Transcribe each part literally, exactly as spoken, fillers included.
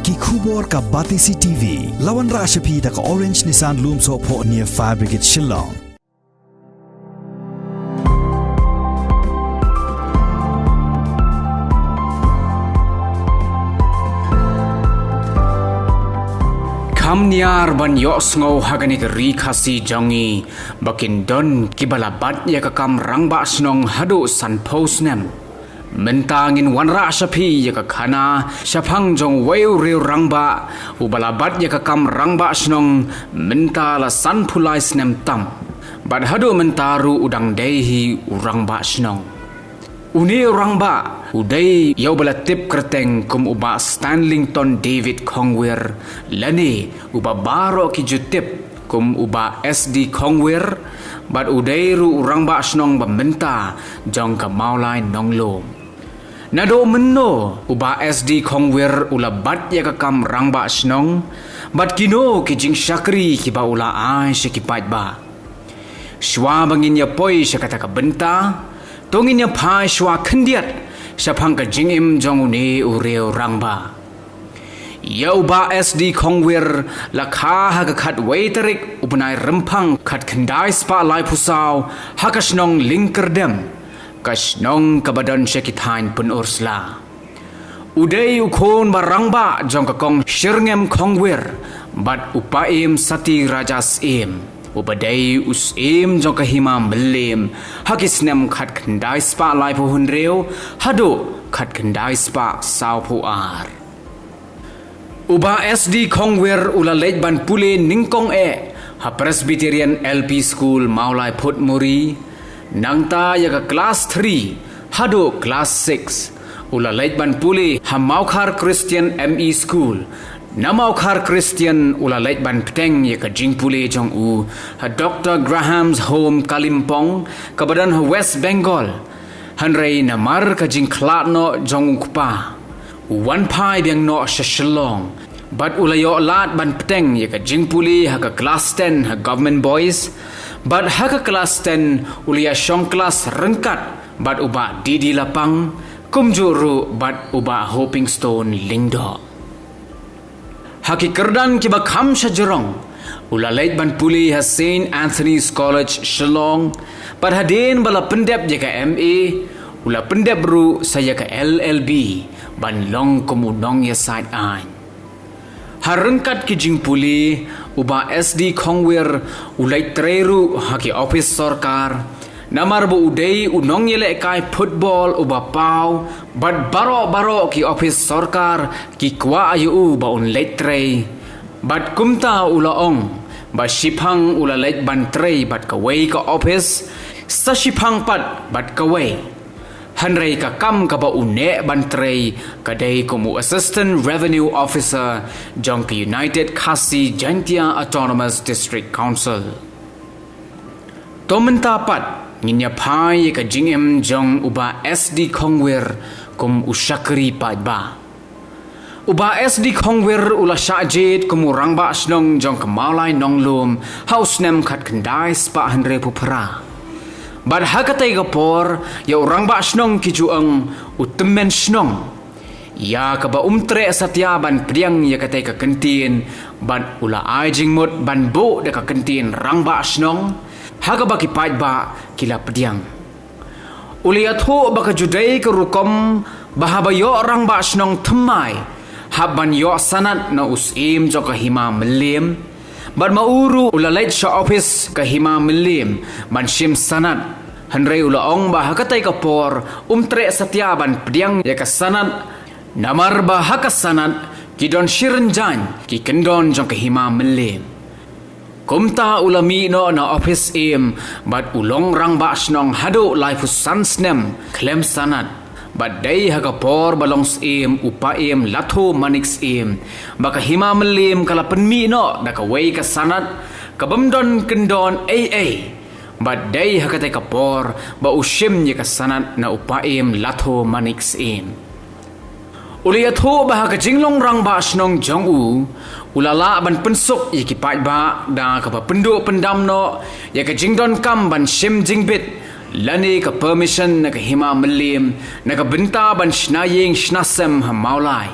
Ki khubor ka Batesi T V. La wanrah sha phi da ka Orange Nissan Lumsohphoh near Fire Brigade Shillong. Kham niar ban ïohsngew ha kane ka ri Khasi jong ngi ba kin don kiba la bat ïa ka kam rangbah shnong haduh sanphew snem. Mynta ngin wanrah sha phi ïa ka khana shaphang jong uwei u riew rangbah uba la bat ïa ka kam rangbah shnong mynta la sanphew lai snem tam. Bad haduh mynta ruh u dang dei hi u rangbah shnong. Une u rangbah u dei ïa uba la tip kyrteng kum u Bah Stanlington David Khongwir, lane uba baroh ki ju tip kum u Bah S D Khongwir, bad u dei ruh u rangbah shnong ba mynta jong ka Mawlai Nonglum. Naduh mynno u Bah S D Khongwir u la bat ïa ka kam rangbah shnong, bad kino ki jingshakri kiba u la ai sha ki paidbah? Shuwa ba ngin ïa poi sha kata ka bynta, to ngin ïa phai shuwa khyndiat shaphang ka jingim jong une u riew rangbah. Ïa u Bah S D Khongwir la kha ha ka khatwei tarik u bnai Rymphang khatkhyndai spah laiphew saw ha ka shnong Lyngkyrdem, ka shnong kaba don sha ki thaiñ Pynursla. U dei u khun ba rangbah jong ka Kong Shyrngem Khongwir bad u Paiem Sati Raja Syiem, uba dei u syiem jong ka Hima Mylliem ha ki snem khatkhyndai spah laiphew hynriew haduh khatkhyndai spah sawphew ar. U Bah S D Khongwir u la leit ban pule nyngkong eh ha Presbyterian L P School Mawlai Phutmuri, nangta ïa ka klas three haduh klas six u la leit ban pule ha Mawkhar Christian M E School. Na Mawkhar Christian u la leit ban bteng ïa ka jingpule jong u ha Doctor Graham's Home Kalimpong kaba don ha West Bengal. Hynrei namar ka jingkhlad noh jong u kpa, u wan phai biang noh sha Shillong, bad u la ïoh lad ban bteng ïa ka jingpule ha ka klas ten ha Government Boys, bad ha ka klas ten u la ïa shong klas ryngkat bad u Bah D D Lapang, kumjuh ruh bad u Bah Hopingstone Lyngdoh. Ha ki kyrdan kiba kham shajrong, u la leit ban pule ha Saint Anthony's College Shillong, bad hadien ba la pyndep ïa ka M A, u la pyndep ruh sa ïa ka L L B, ban long kum u nongïasaid aiñ. Ha ryngkat ki jingpule, u Bah S D Khongwir u leit trei ruh ha ki ophis sorkar, namar ba u dei u nongïalehkai football uba paw, bad baroh baroh ki ophis sorkar ki kwah ïa u ba un leit trei. Bad kumta u la ong ba shiphang u la leit ban trei bad kawei ka ophis, sa shiphang pat bad kawei. Hynrei ka kam kaba u neh ban trei ka dei kum u Assistant Revenue Officer jong ka United Khasi Jaintia Autonomous District Council. To mynta pat ngin ïa phai ïa ka jingim jong u Bah S D Khongwir kum u shakri paidbah. U Bah S D Khongwir u la shah jied kum u rangbah shnong jong ka Mawlai Nonglum ha u snem khatkhyndai spah hynriewphew phra. Bad ha katei ka por ïa u rangbah shnong ki ju ong u tymmen shnong. Ïa kaba um treh satia ban pdiang ïa katei ka kyntien, bad u la ai jingmut ban buh da ka kyntien rangbah shnong ha kaba ki paidbah ki la pdiang. U la ïathuh ba ka ju dei ka rukom ba haba ïoh rangbah shnong thymmai, hap ban ïoh sanad na u syiem jong ka Hima Mylliem. Bad ma u ruh u la leit sha ophis ka Hima Mylliem ban shim sanad. Hynrei u la ong ba ha katei ka por um treh satia ban pdiang ïa ka sanad, namar ba ha ka sanad ki don shi rynjang ki kyndon jong ka Hima Mylliem. Kumta u la mih noh na ophis syiem, bad u long rangbah shnong haduh laiphew san snem khlem sanad. Bad dei ha ka por ba long syiem u Paiem Latho Manik Syiem, ba ka Hima Mylliem ka la pynmih noh da kawei ka sanad kabym don kyndon ei ei. Bad dei ha katei ka por ba u shim ïa ka sanad na u Paiem Latho Manik Syiem. U la ïathuh ba ha ka jinglong rangbah shnong jong u, u la lah ban pynsuk ïa ki paidbah da kaba pynduh pyndam noh ïa ka jingdonkam ban shim jingbit lane ka permission na ka Hima Mylliem na ka bynta ban shna ïing shna sem ha Mawlai.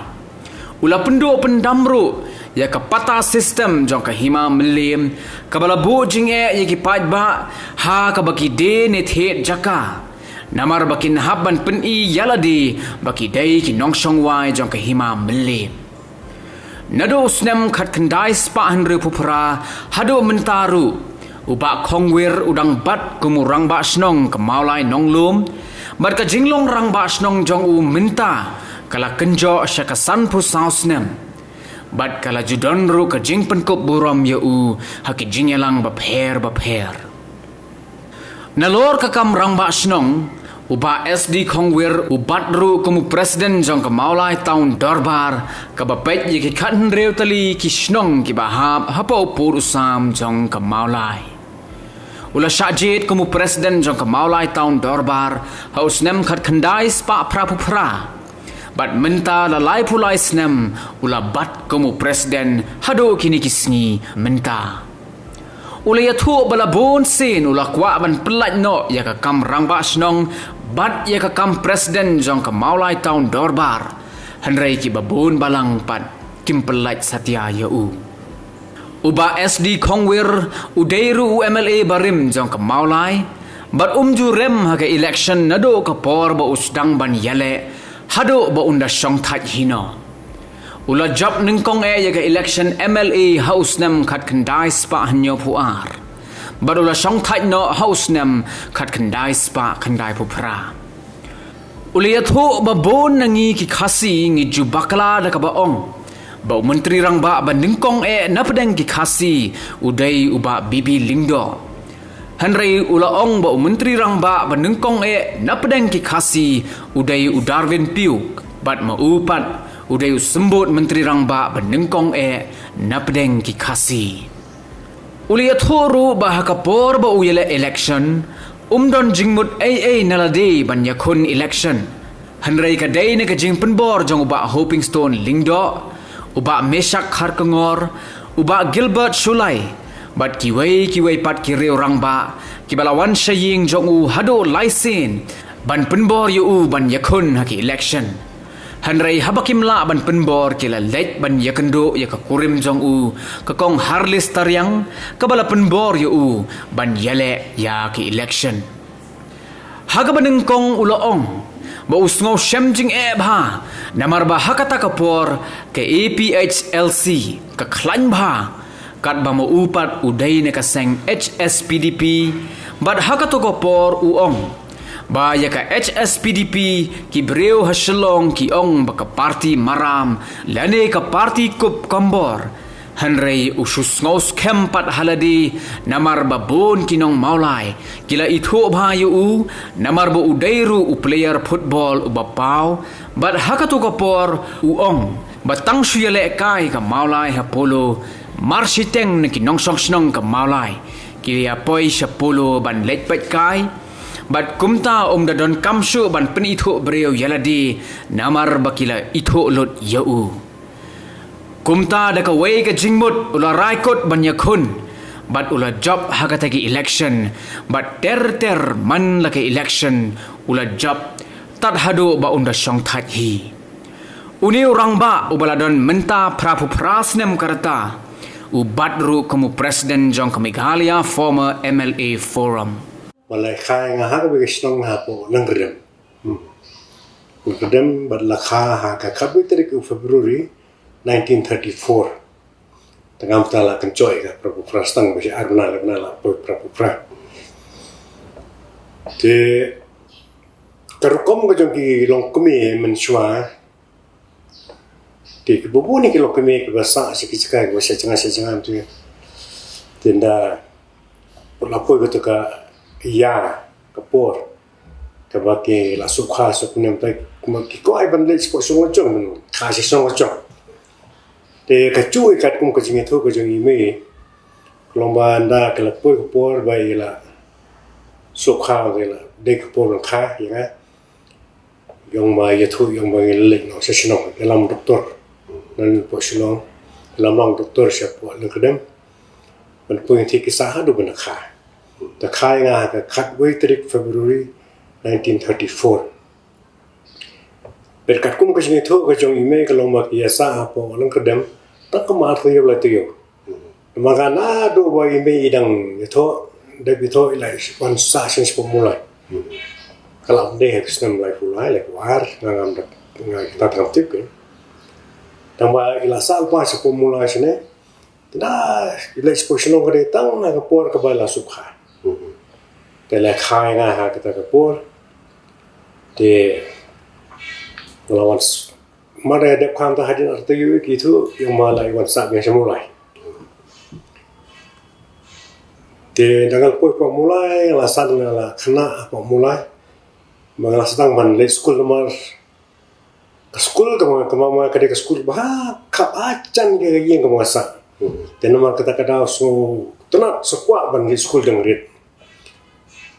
U la pynduh pyndam ruh ïa ka pata system jong ka hima Mylliem, kaba la buh jingeh ïa ki paidbah ha kaba ki die ne thied jaka, namar ba kin hap ban pyni ïa lade ba ki dei ki nongshong wai jong ka hima Mylliem. Naduh u snem khatkhyndai spah hynriewphew phra haduh mynta ruh, u Bah Khongwir u dang bat kum u rangbah shnong ka Mawlai Nonglum, bad ka jinglong rangbah shnong jong u mynta ka la kynjoh sha ka sanphew saw snem, bad ka la ju don ruh ka jingpynkup burom ïa u ha ki jingïalang bapher bapher. Nalor ka kam rangbah shnong, u Bah S D Khongwir u bat ruh kum u president jong ka Mawlai Town Dorbar, kaba peit ïa ki khathynriew tylli ki shnong kiba hap hapoh u pud u sam jong ka Mawlai. U la shah jied kum u president jong ka Mawlai Town Dorbar ha u snem khatkhyndai spah phraphew phra, bad mynta la laiphew lai snem u la bat kum u president haduh kine ki sngi mynta. U la ïathuh ba la bun sien u la kwah ban pyllait noh ïa ka kam rangbah shnong bad ïa ka kam president jong ka Mawlai Town Dorbar, hynrei kiba bun balang pat kim pyllait satia ïa u. U Bah S D Khongwir u dei ruh u M L A barim jong ka Mawlai, bad um ju rem ha ka election naduh ka por ba u sdang ban ïaleh haduh ba un da shongthait hi noh. U la jop nyngkong eh ïa ka election M L A ha u snem khatkhyndai spah hynñiewphew ar, bad u la shongthait noh ha u snem khatkhyndai spah khyndaiphew phra. U la ïathuh ba bun na ngi ki Khasi ngi ju bakla da kaba ong ba u Myntri Rangbah ba nyngkong eh napdeng ki Khasi u dei u Bah B B Lyngdoh. Hynrei u la ong ba u Myntri Rangbah ba nyngkong eh napdeng ki Khasi u dei u Darwin Piuk, bad ma u pat u dei u symbud Myntri Rangbah ba nyngkong eh napdeng ki Khasi. U la ïathuh ruh ba ha ka por ba u ïaleh election, um don jingmut ei ei na lade ban ïakhun election. Hynrei ka dei na ka jingpynbor jong u Bah Hopingstone Lyngdoh, u Bah Meshak Kharkongor, u Bah Gilbert Shullai, bad kiwei kiwei pat ki riew rangbah kiba la wan sha ïing jong u haduh lai sien ban pynbor ïa u ban ïakhun ha ki election. Hynrei haba kim lah ban pynbor ki la leit ban ïakynduh ïa ka kurim jong u, ka Kong Harlist Tariang, kaba la pynbor ïa u ban ïaleh ïa ki election. Ha kaba nyngkong u la ong ba u sngew shem jingeh bha, namar ba ha kata ka por ka A P H L C ka khlaiñ bha, katba ma u pat u dei na ka seng H S P D P, bad ha kato ka por u ong ba ïa ka H S P D P ki briew ha Shillong ki ong ba ka party maram lane ka party kup kombor. Hynrei u shu sngew skhem pat ha lade, namar ba bun ki nong Mawlai ki la ithuh bha ïa u, namar ba u dei ruh u player football uba paw, bad ha kato ka por u ong ba tang shu ïalehkai ka Mawlai ha Polo, mar shiteng na ki nongshong shnong ka Mawlai ki la ïa poi sha Polo ban leit peitkai, bad kumta um da donkam shuh ban pynithuh briew ïa lade, namar ba ki la ithuh lut ïa u. Kumta da kawei ka jingmut u la rai kut ban ïakhun, bad u la jop ha kata ka election, bad ter ter man la ka election u la jop, tad haduh ba un da shongthait hi. Une u rangbah uba la don mynta phraphew phra snem ka rta, u bat ruh kum u president jong ka Meghalaya Former M L A Forum. Ba la kha ïa nga ha kawei ka shnong hapoh Nongkdem. Hmm. Nongkdem bad la kha ha ka khatwei tarik u February nineteen thirty-four. Tang kumta la kynjoh ïa ka phraphew phra, tang ba shi ar bnai, lai bnai la poi phraphew phra. Te ka rukom ka jong ki longkmie mynshuwa, te kiba bun ki longkmie kiba sah sha ki jaka kiba sha jngai sha jngai, te, te ynda la poi kato ka ïa ka por kaba ki la suk kha suk nem, te ki kwah ban leit shapoh shnong la jong, kha sha shnong la jong. Te ka juh ïa katkum ka jingïathuh ka jong i mei, ka long ba ynda ka la poi ka por ba i la suk kha, i la dei ka por ban kha ïa nga. Ong ba ïathuh, ong ba ngin leit noh sha shnong, ïalam doktor. Napoh Shillong, ïalam doktor shapoh Nongkdem. Ban poi thied ki sah haduh ban da kha. Da kha ïa nga ha ka khatwei tarik February nineteen thirty-four. Bad katkum ka jingïathuh ka jong i mei ka long ba ki ïa sah hapoh Lyngkyrdem tang kumba arphew taïew laiphew taïew. Namar ka naduh ba i mei i dang ïathuh, dep ïathuh i la wan sah shen shapoh Mawlai. Ka la wan dei ha ka snem laiphew lai, laiphew ar, nga ngam da, nga, nga tang tip ke. Tang ba i la sah lypa shapoh Mawlai shane. Te da i leit shapoh Shillong ka dei tang ha ka por kaba i la suk kha. Te la kha ïa nga ha kata ka por. Te nga la wan s-, mar ïa dep kham ta hadien arphew taïew ki thu ïa ma la i wan sah biang sha Mawlai. Te da nga la poi hapoh Mawlai, nga la san, nga la khynnah hapoh Mawlai. Ba nga la sdang ban leit skul namar ka skul kaba nga kynmaw ma ka dei ka skul ba ha khap ha jan ka ïing kaba nga sah. Te namar kata ka daw sngewtynnat sngewkwah ban leit skul dang rit.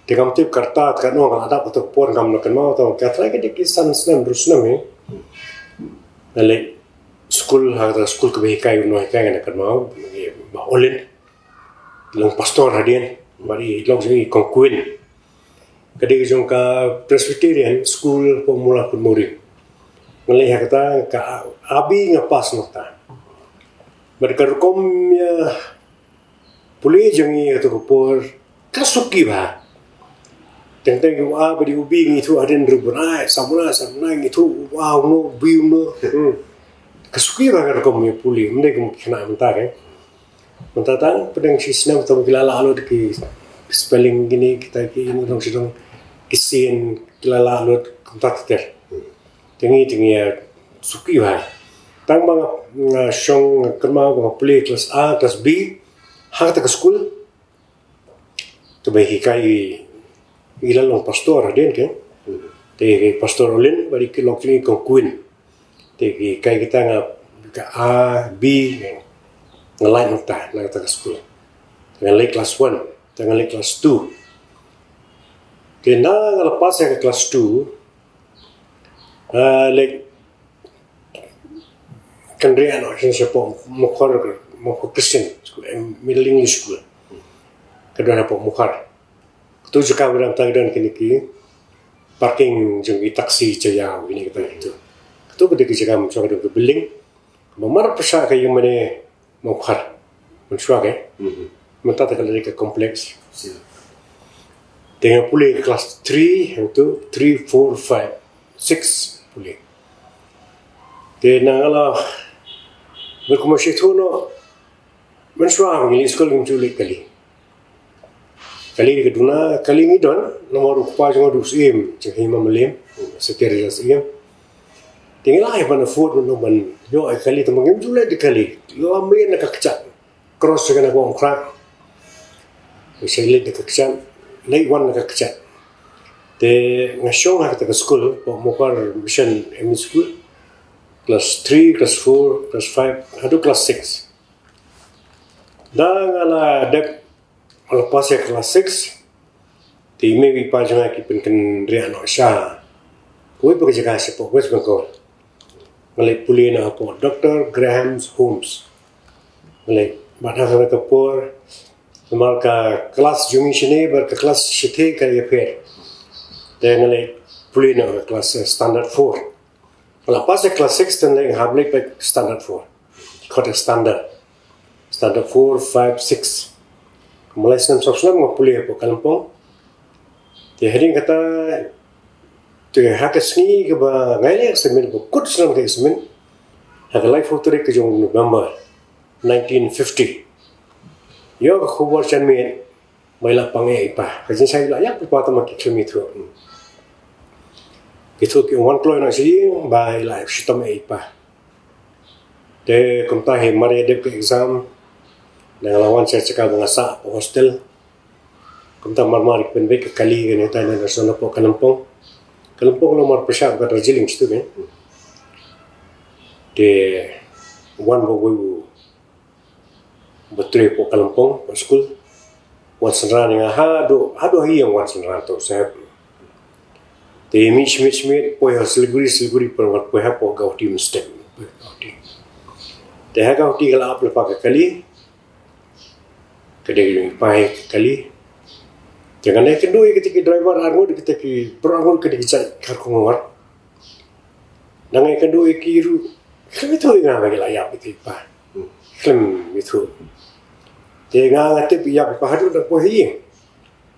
Te ngam tip ka rta te katno nga la dap kato ka por ngam la kynmaw, te ka trai ka dei ki san snem hynriew snem hi. Nga leit skul ha kata ka skul kaba hikai u nonghikai nga la kynmaw, Bah Olin. Long pastor hadien, bad i long jong i Kong Queen. Ka dei jong ka Presbyterian School hapoh Mawlai Putmori. Nga leit ha kata ka A B nga pass noh kata. Bad ka rukom ïa pule jong i ha kato ka por ka suki bha. Teng teng u A bad u B ngi ithuh hadien ruh bun ai, samla samla ngi ithuh u A uno, B uno. Hmm. Ka suki bha ka rukom ïa pule, ym dei kum ki khynnah mynta ke. Mynta tang pdeng shi snem tang ki la lah lut ki spelling kine kita ki ïing dong shi dong ki sien ki la lah lut kumta ter. Te ngi te ngi ïa suki bha. Tang ba nga, nga shong, nga kynmaw ba nga pule klas A, klas B ha kata ka skul. Te ba hikai i, i la long pastor hadien ke. Te i pastor Olin, bad i ki long ki Kong Queen. Te i hikai kita nga ka A, B, nga lait na kata, na kata ka skul. Te nga leit klas one, te nga leit klas two. Te na nga la pass ïa ka klas two, ah, leit kynriah noh sha, shapoh Mawkhar, Mawkhar Christian School, eh, Middle English School. Ka don hapoh Mawkhar. Kato jaka ba dang tang don kine ki parking jong ki taxi jaiaw kine kita itu. Kato ka dei ka jaka mynshuwa ka don ka building. Ba mar pyrshah ka ïing mane Mawkhar. Mynshuwa ke. Mhm. Mynta te ka la dei ka complex. Te nga pule klas three, hangtu three, four, five, six pule. Te na nga la, bad kumba shu ithuh noh, mynshuwa ba ngi leit skul ngim ju leit kali. Kali ka duna, kali ngi don, namar u kpa jong nga u syiem, jong i Mama Lem, secretary jong syiem. Te ngi la ïa ban afford ban, ban ïoh ïa kali, te ngim ju leit da kali. Ïoh mlien na ka kjat. Cross ïa kane ka Umkhrah. Ngi sa leit da ka kjat, leit wan na ka kjat. Te nga shong ha kata ka skul, hapoh Mawkhar Mission M E School. Class three, class four, class five, haduh class six. Da nga la dep, nga la pass ïa class six. Te i mei i pa jong nga ki pynkynriah noh sha kawei pat ka jaka shapoh West Bengal. Nga leit pule noh hapoh Doctor Graham's Homes. Nga leit bad ha kane ka por, namar ka klas jong ngi shane bad ka klas shiteng ka ïapher. Te nga leit pule noh ka klas, eh, standard four. Nga la pass ïa klas six te nga leit hap leit pat standard four. Khot ïa standard. Standard four, five, six. Kumba lai snem saw snem nga pule hapoh Kalimpong. Te hadien kata, te ha ka sngi kaba nga ïaleh exam, ba kut snem ka exam. Ha ka laiphew tarik ka jong November nineteen fifty. Ïoh ka khubor janmiet ba i la pang ïa i pa. Ka jingshai i la ïap i pa tang ba ki khlem ithuh. Ki ithuh ki wan kloi noh sha ïing ba i la shitom ïa i pa. Te kumta hi mar ïa dep ka exam, nga la wan sha jaka ba nga sah hapoh hostel. Kumta mar mar ki pynbeit ka kali kane, ta na sha hapoh Kalimpong. Kalimpong long mar pyrshah bad Darjeeling shitu ne. Te wan ba wei u ba trei hapoh Kalimpong, hapoh skul. Wan synran ïa nga haduh, haduh ha ïing wan synran to sahep. Te mih shimiet shimiet poi ha Siliguri, Siliguri poi, wan poi hapoh Guwahati mynstep. Poi Guwahati. Te ha Guwahati ka la ap lypa ka kali. Ka dei ka jong i pa hi ka kali. Te nga dei kynduh ïa kita ki driver arngut, kita ki briew arngut, ka dei ki jait khar kongwar. Dang ïakynduh ïa ki ruh, khlem ïathuh ïa nga ba ki la ïap ïa i pa. Khlem ïathuh. Te nga nga tip ïap i pa haduh na poh ïing.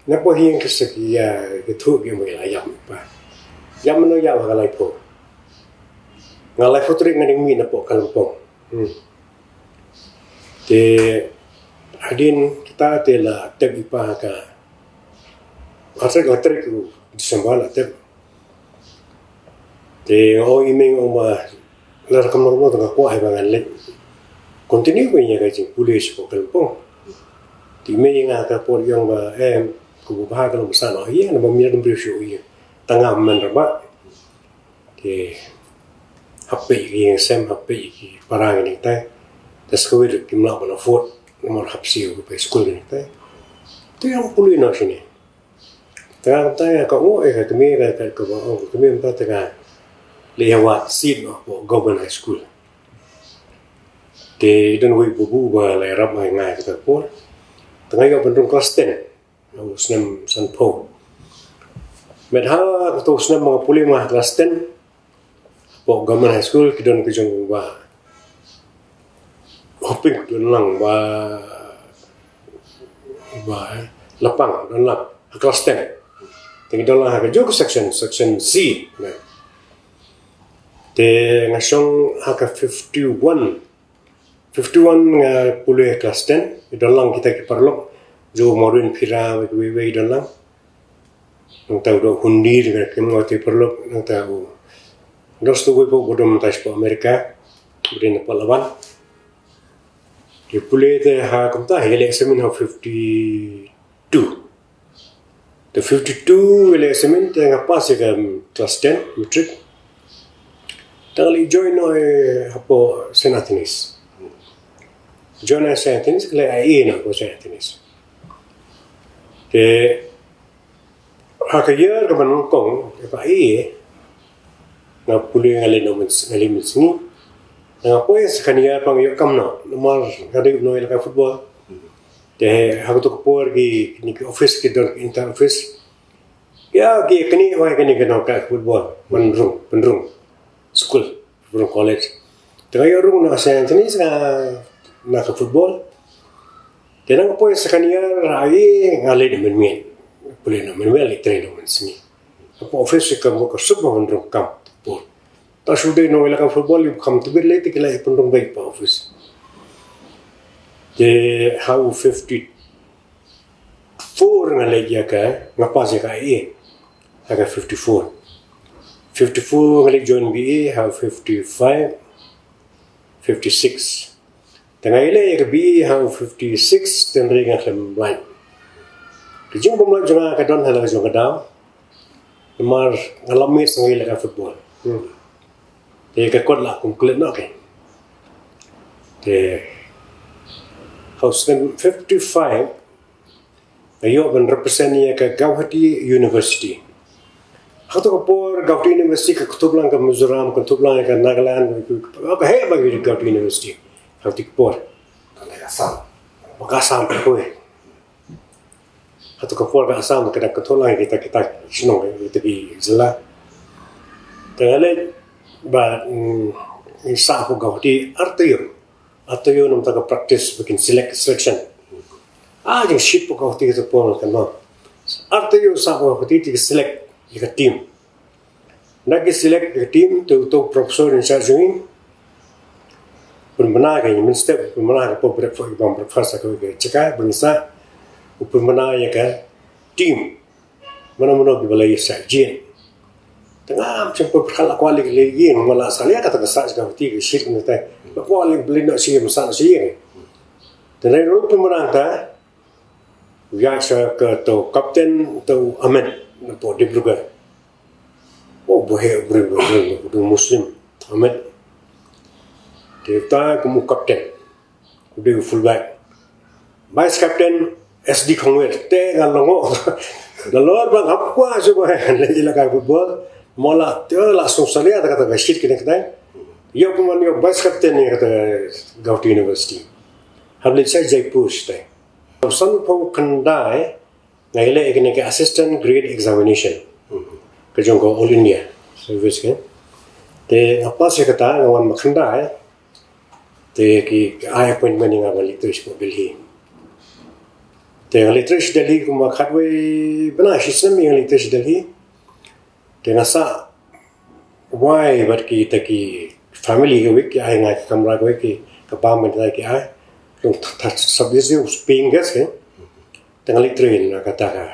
Na poh ïing ki sa ki ïa, ki thuh ki ba ki la ïap i pa. Ïap mynno? Ïap ha ka laiphew. Nga laiphew tarik nga dang mih na poh Kalimpong. Hmm. Te hadien kata te la tip i pa ha ka, ha tarik, ha tarik u December la tip. Te nga ong i mei, nga ong ba lada kumno kumno te nga kwah hi ba ngan leit continue beit ïa ka jingpule sha poh Kalimpong. Te i mei ïa nga ha ka por i ong ba em, kumba bha ka long ba sah noh ïa, namar mynta dang briew shuh ïa. Tang nga mynta ba. Te hap peit ïa ki ïing sem, hap peit ïa ki para ngi nangtai. Te sa kawei ruh kim lah ban afford, namar hap siew ka pei skul ngi nangtai. Te ïa pule noh shane. Te nga mynta ïa ka, oh, eh, ka kmie ka, ka, ka, oh, ka kmie mynta te ka leit ïa wad seat noh hapoh Government High School. Te don uwei u babu ba la ïarap ïa nga ha kata ka por. Te nga ïoh ban rung class ten. Ha u snem sanphew. Met ha kato u snem ba nga pule ma ha class ten. Hapoh Government High School ki don ka jong ba hoping don lang ba, ba, eh, lapang don lang ha class ten. Te ki don lang ha ka jong ka section, section C. Te nga shong ha ka fifty-one. Fifty-one nga pule class ten, i don lang kita ki paralok, jong u Maureen Phira, wei, wei, wei don lang. Nangta u Doh Hundi, nga kim nga te paralok, nangta u Doh Stu wei po bodom ta sha America, bodom na Palawan. Ki pule te ha kumta, hi leh examine ha fifty-two. Te fifty-two nga leh examine te nga pass ïa ka class ten, matric. Te nga leit join noh hapoh Saint Anthony's. Join ha Saint Anthony's, nga leh I A noh hapoh Saint Anthony's. Te ha ka year kaba nyngkong, ïa ka I A, nga pule nga leit noh myn-, nga leit mynsngi. Nga poi sa kane ïa pang ïoh kam noh. Namar nga dei u nongïalehkai football. Te ha kato ka por ki, kine ki office ki don ki inter office. Ïa ki kine, ïa kine ki nongïalehkai football. Pynrung, pynrung. School, pynrung college. Te nga ïoh rung na Saint Anthony's na, na ka football. Te nang poi sa kane ïa, nga leit mynmiet. Pule na mynmiet, leit trei na mynsngi. Hapoh office ka mo ka suk mo pynrung kam. Por. Ta shu dei nongïalehkai football, ïa kam tbit lei te ki la ïa pynrung beit hapoh office. Te ha u fifty-four nga leit ïa ka, nga pass ïa ka I A. Ha ka fifty-four. Fifty-four nga leit join B A, ha u fifty-five, fifty-six. Te nga ïaleh ïa ka B A ha u fifty-six, te hynrei nga khlem lait. Ka jingbymlait jong nga ka don ha la ka jong ka daw. Namar nga la miss nga ïalehkai football. Hmm. Te ka kot la kum klet noh ke. Te ha u snem fifty-five, nga ïoh ban represent ïa ka Gauhati University. Ha kato ka por Gauhati University ka kynthup lang ka Mizoram, ka kynthup lang ka Nagaland, ka heh bha ka Gauhati University. Ha kato ka por. Ka Assam. Ka Assam ka por. Ha kato ka por ka Assam ka dang kynthup lang kita, kita shnong, kita ki jylla. Te nga leit ba, mm, ngi sah hapoh Gauhati ar taïew. Ar taïew namar ka practice ba kin select, selection. Ah, jingshit hapoh Gauhati kato por kan ba. Ar taïew sah hapoh Gauhati te ki select ïa ka team. Na ki select ïa ka team te uto u professor in charge jong ngi u pynbna ïa ka, mynstep u pynbna ïa ka, pynbna ïa ka, pynbna ïa ka team. Mano mano kiba la ïa sah jied. Te ngam shym pyrkhat, la kwah leit leit ïing, ma la salia kata ka sah sha ka kti ka shit kumta. La kwah leit leit noh sha ïing, sah noh sha ïing. Te hynrei ruh pynbna ta, u ïaid sha kato u captain, uto u Ahmed, napoh Dibrugarh. Oh, ba heh u briew, ba heh u briew, u Muslim, Ahmed. Te uta kum u captain. U dei u fullback. Vice captain, S D Khongwir. Te nga la ngoh. Nalor ba ngam kwah shuh ba leit ïalehkai football. Mo la, te la sngewsalia ta kata ka shit kine kata. Ïoh pynban ïoh vice captain ïa kata Gauhati University. Hap leit sha Jaipur shatei. Sanphew khyndai, nga ïaleh ïa kane ka assistant grade examination. Ka jong ka All India Service ka. Te nga pass ïa kata, nga wan ba khyndai. Te ki ai appointment ïa nga ban leit trei sha Delhi. Te nga leit trei sha Delhi kumba khatwei bnai shi snem nga leit trei sha Delhi. Te nga sah wai bad kita ki family kawei, ki ai ïa nga ki kamra kawei, ki ka bam mynta ki ai. Long ta, ta sub is paying guest ke. Te nga leit trei na kata ka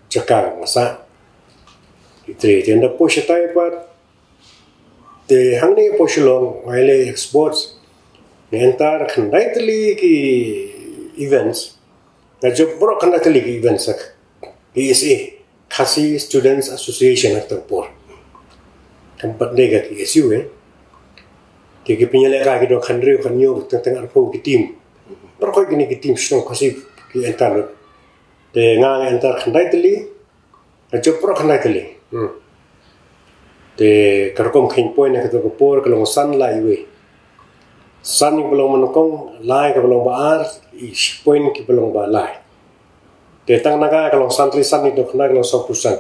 jaka nga sah. Leit trei te ynda poi shatai pat. Te hangne poi Shillong nga ïaleh sports. Nga enter khyndai tylli ki events. Nga jop baroh khyndai tylli ki events ha K S A, Khasi Students Association ha kata ka por. Kam pat dei ka K S U eh. Te ki pynïalehkai ki don khathynriew khathynñiew teng teng arphew ki team. Baroh kine ki team shnong Khasi ki enter lut. Te nga nga enter khyndai tylli. Nga jop baroh khyndai tylli. Hmm. Te ka rukom khein point ha kata ka por ka long san lai iwei. San kiba long ba nyngkong, lai kiba long ba ar, i shi point kiba long ba lai. Te tang na nga ka long san tylli san, i dang khyndai ka long sawphew san.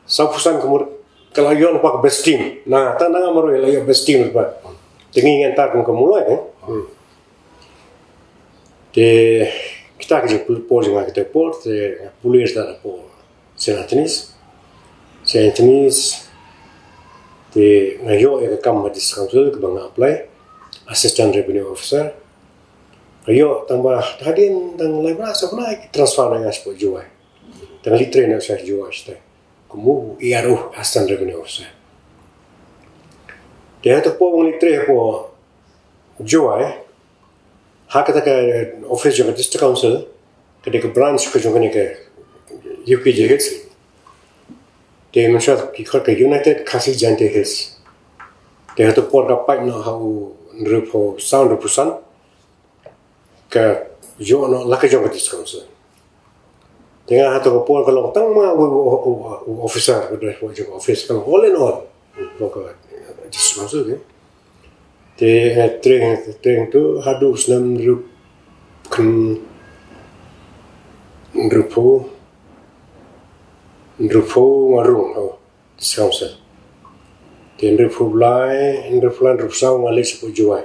Sawphew san ka mut ka la ïoh lypa ka best team. Na tang na nga marwei la ïoh best team lypa. Te ngi ngan tar kum ka Mulai eh. Hmm. Te kita ki jingpule por jong nga kita por te nga pule ïa ta por Saint Anthony's. Saint Anthony's te nga ïoh ïa ka kam ha District Council kaba nga apply Assistant Revenue Officer. Nga ïoh tang ba hadien tang lai bnai saw bnai ki transfer na nga shapoh Jowai. Tang leit trei na sha Jowai shatai kum u E R O, Assistant Revenue Officer. Te ha ta por nga leit trei hapoh Jowai, ha kata ka office jong ka District Council, ka dei ka branch ka jong kane ka U K J Hills. Te mynshuwa ki khot ka United Khasi Jaintia Hills. Te ha ta por ka pait noh ha u hynriewphew saw, hynriewphew san, ka ïoh noh la ka jong ka District Council. Te nga ha ta ka por ka long tang ma u, u, u, u officer ka dei jong ka office ka long all in all. Ka District Council ke. Te nga trei, trei tu haduh snem hynriew, khyndai, hynriewphew, hynriewphew nga rung ha District Council. Te hynriewphew lai, hynriewphew lai, hynriewphew saw nga leit shapoh Jowai.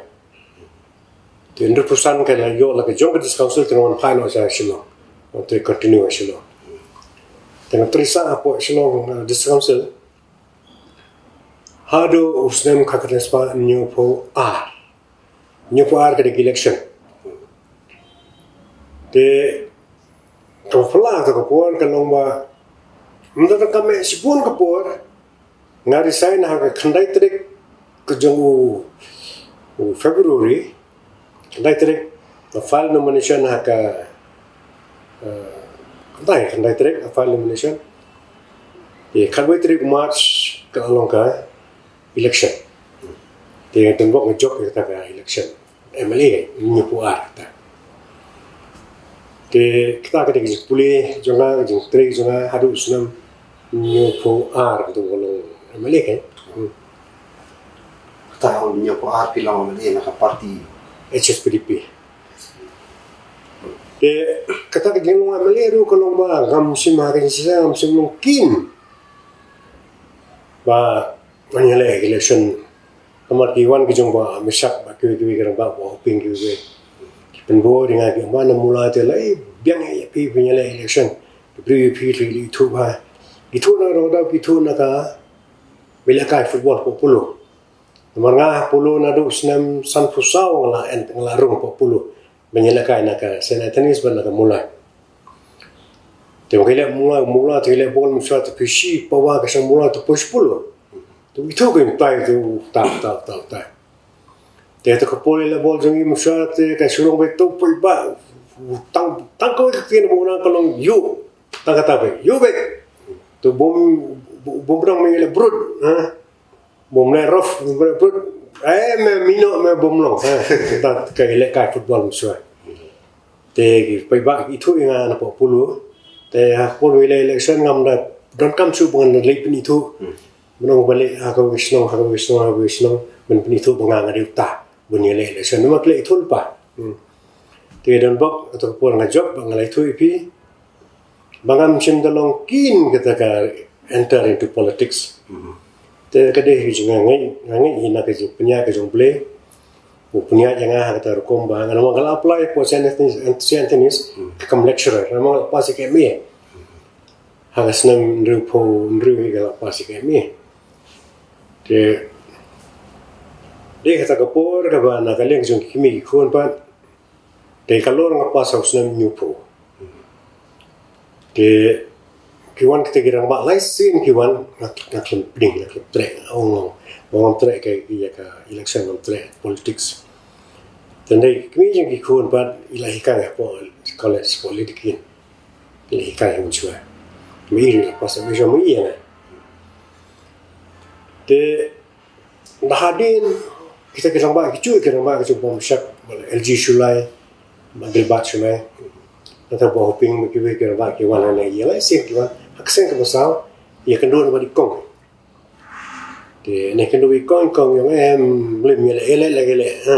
Te hynriewphew san ka la ïoh la ka jong ka District Council te nga wan phai noh sha Shillong. Nga trei continue ha Shillong. Te nga trei sah hapoh Shillong, uh, District Council haduh u snem khatsan spah hynñiewphew ar. Hynñiewphew ar ka dei ka election. Te kaba phylla ha ta ka por ka long ba mynta tang ka mih shibun ka por nga resign ha ka khyndai tarik ka jong u, u February. Khyndai tarik nga file nomination ha ka, eh, khyndai, khyndai tarik nga file nomination. Te khatwei tarik March ka la long ka election. Te donbok nga jop ïa kata ka election M L A, hynñiewphew ar kata. Te kata ka dei ka jingpule jong nga, ka jingtrei jong nga haduh u snem hynñiewphew ar kata ka long M L A kan. Hmm. Kata hynñiewphew ar phi long M L A na ka party H S P D P. Te kata ka jinglong M L A ruh ka long ba ngam shym ha ka jingshisha ngam shym long keen ba ngan ïaleh election. Namar ki wan ki jong ba Mishak ba kiwei kiwei ki rangbah ba Hoping kiwei kiwei ki pynbor ïa nga ki ong ba na Mulai te la i biang ïa phi phin ïaleh election. Ki briew ïa phi ki la ithuh ba ithuh na ka dong ki ithuh na ka ba ïalehkai football hapoh Polo. Namar nga ha Polo naduh snem sanphew saw nga la en, nga la rung hapoh Polo. Ban ïalehkai na ka Saint Anthony's bad na ka Mulai. Te ba ka ïaleh Mulai, Mulai te ka ïaleh bol mynshuwa te phi shi pawa ka shang Mulai te poi sha Polo. Te ithuh ka imtai te utai, utai, utai, utai. Te ha ta ka por ïaleh bol jong ngi mynshuwa te ka shu long ba to paidbah. Tang, tang kawei ka ktien ba u nang ka long ïuh. Tang kata ba ïuh beit. Te bym, bym, bym dang me ïaleh brut, ha. Bym leh rough, bym leh brut. Eh, me mino me bym long. Eh, ta ka ïalehkai football mynshuwa. Te ki paidbah ki ithuh ïa nga napoh Polo. Te ha ka por ba ïaleh election ngam da donkam shuh ba ngan leit pynithuh. Hmm. Ban ong ba leit ha kawei ka shnong, ha kawei ka shnong, ha kawei ka shnong. Ban pynithuh ba nga nga dei uta ban ïaleh election. Namar ki la ithuh lypa. Hmm. Te donbok ha ta ka por nga jop ba nga la ithuh ïa phi. Ba ngam shym da long keen kata ka enter into politics. Mhm. Ka dei hi jong nga, nga ngeit hi na ka jingpynïaid ka jong U Blei. U pynïaid ïa nga ha kata ka rukom ba nga la apply hapoh Saint Anthony's, Saint Anthony's, ka kam lecturer, nga la pass ïa ka M A. Ha ka snem hynriewphew hynriew nga la pass ïa ka M A. Te dei kata ka por kaba na ka liang jong ki kmie ki khun pat, te ka lor nga pass ha u snem hynñiewphew. Te ki wan kita ki rangbah lai sien ki wan, nga, nga khlem pdeng, nga khlem treh, nga ong, nga ong, ngam treh ka, ïa ka election, ngam treh politics. Te dei ki kmie jong ki khun pat i la hikai hapoh college, hapoh Lady Queen. I la hikai mynshuwa. Ma i ruh i la pass, ma i ruh i la. Te da hadien kita ki rangbah, ki juh ki rangbah ki juh bym shak, L G Shullai, Gilbert Shullai. Nangta ba hoping ba kiwei ki rangbah ki wan hangne, ïa lai sien ki wan. Ha ka seng kaba saw, ïakynduh bad i kong. Te ne kynduh i kong, i kong ïa nga, em, lem ïa leh, ïa leh, ïa leh, ha.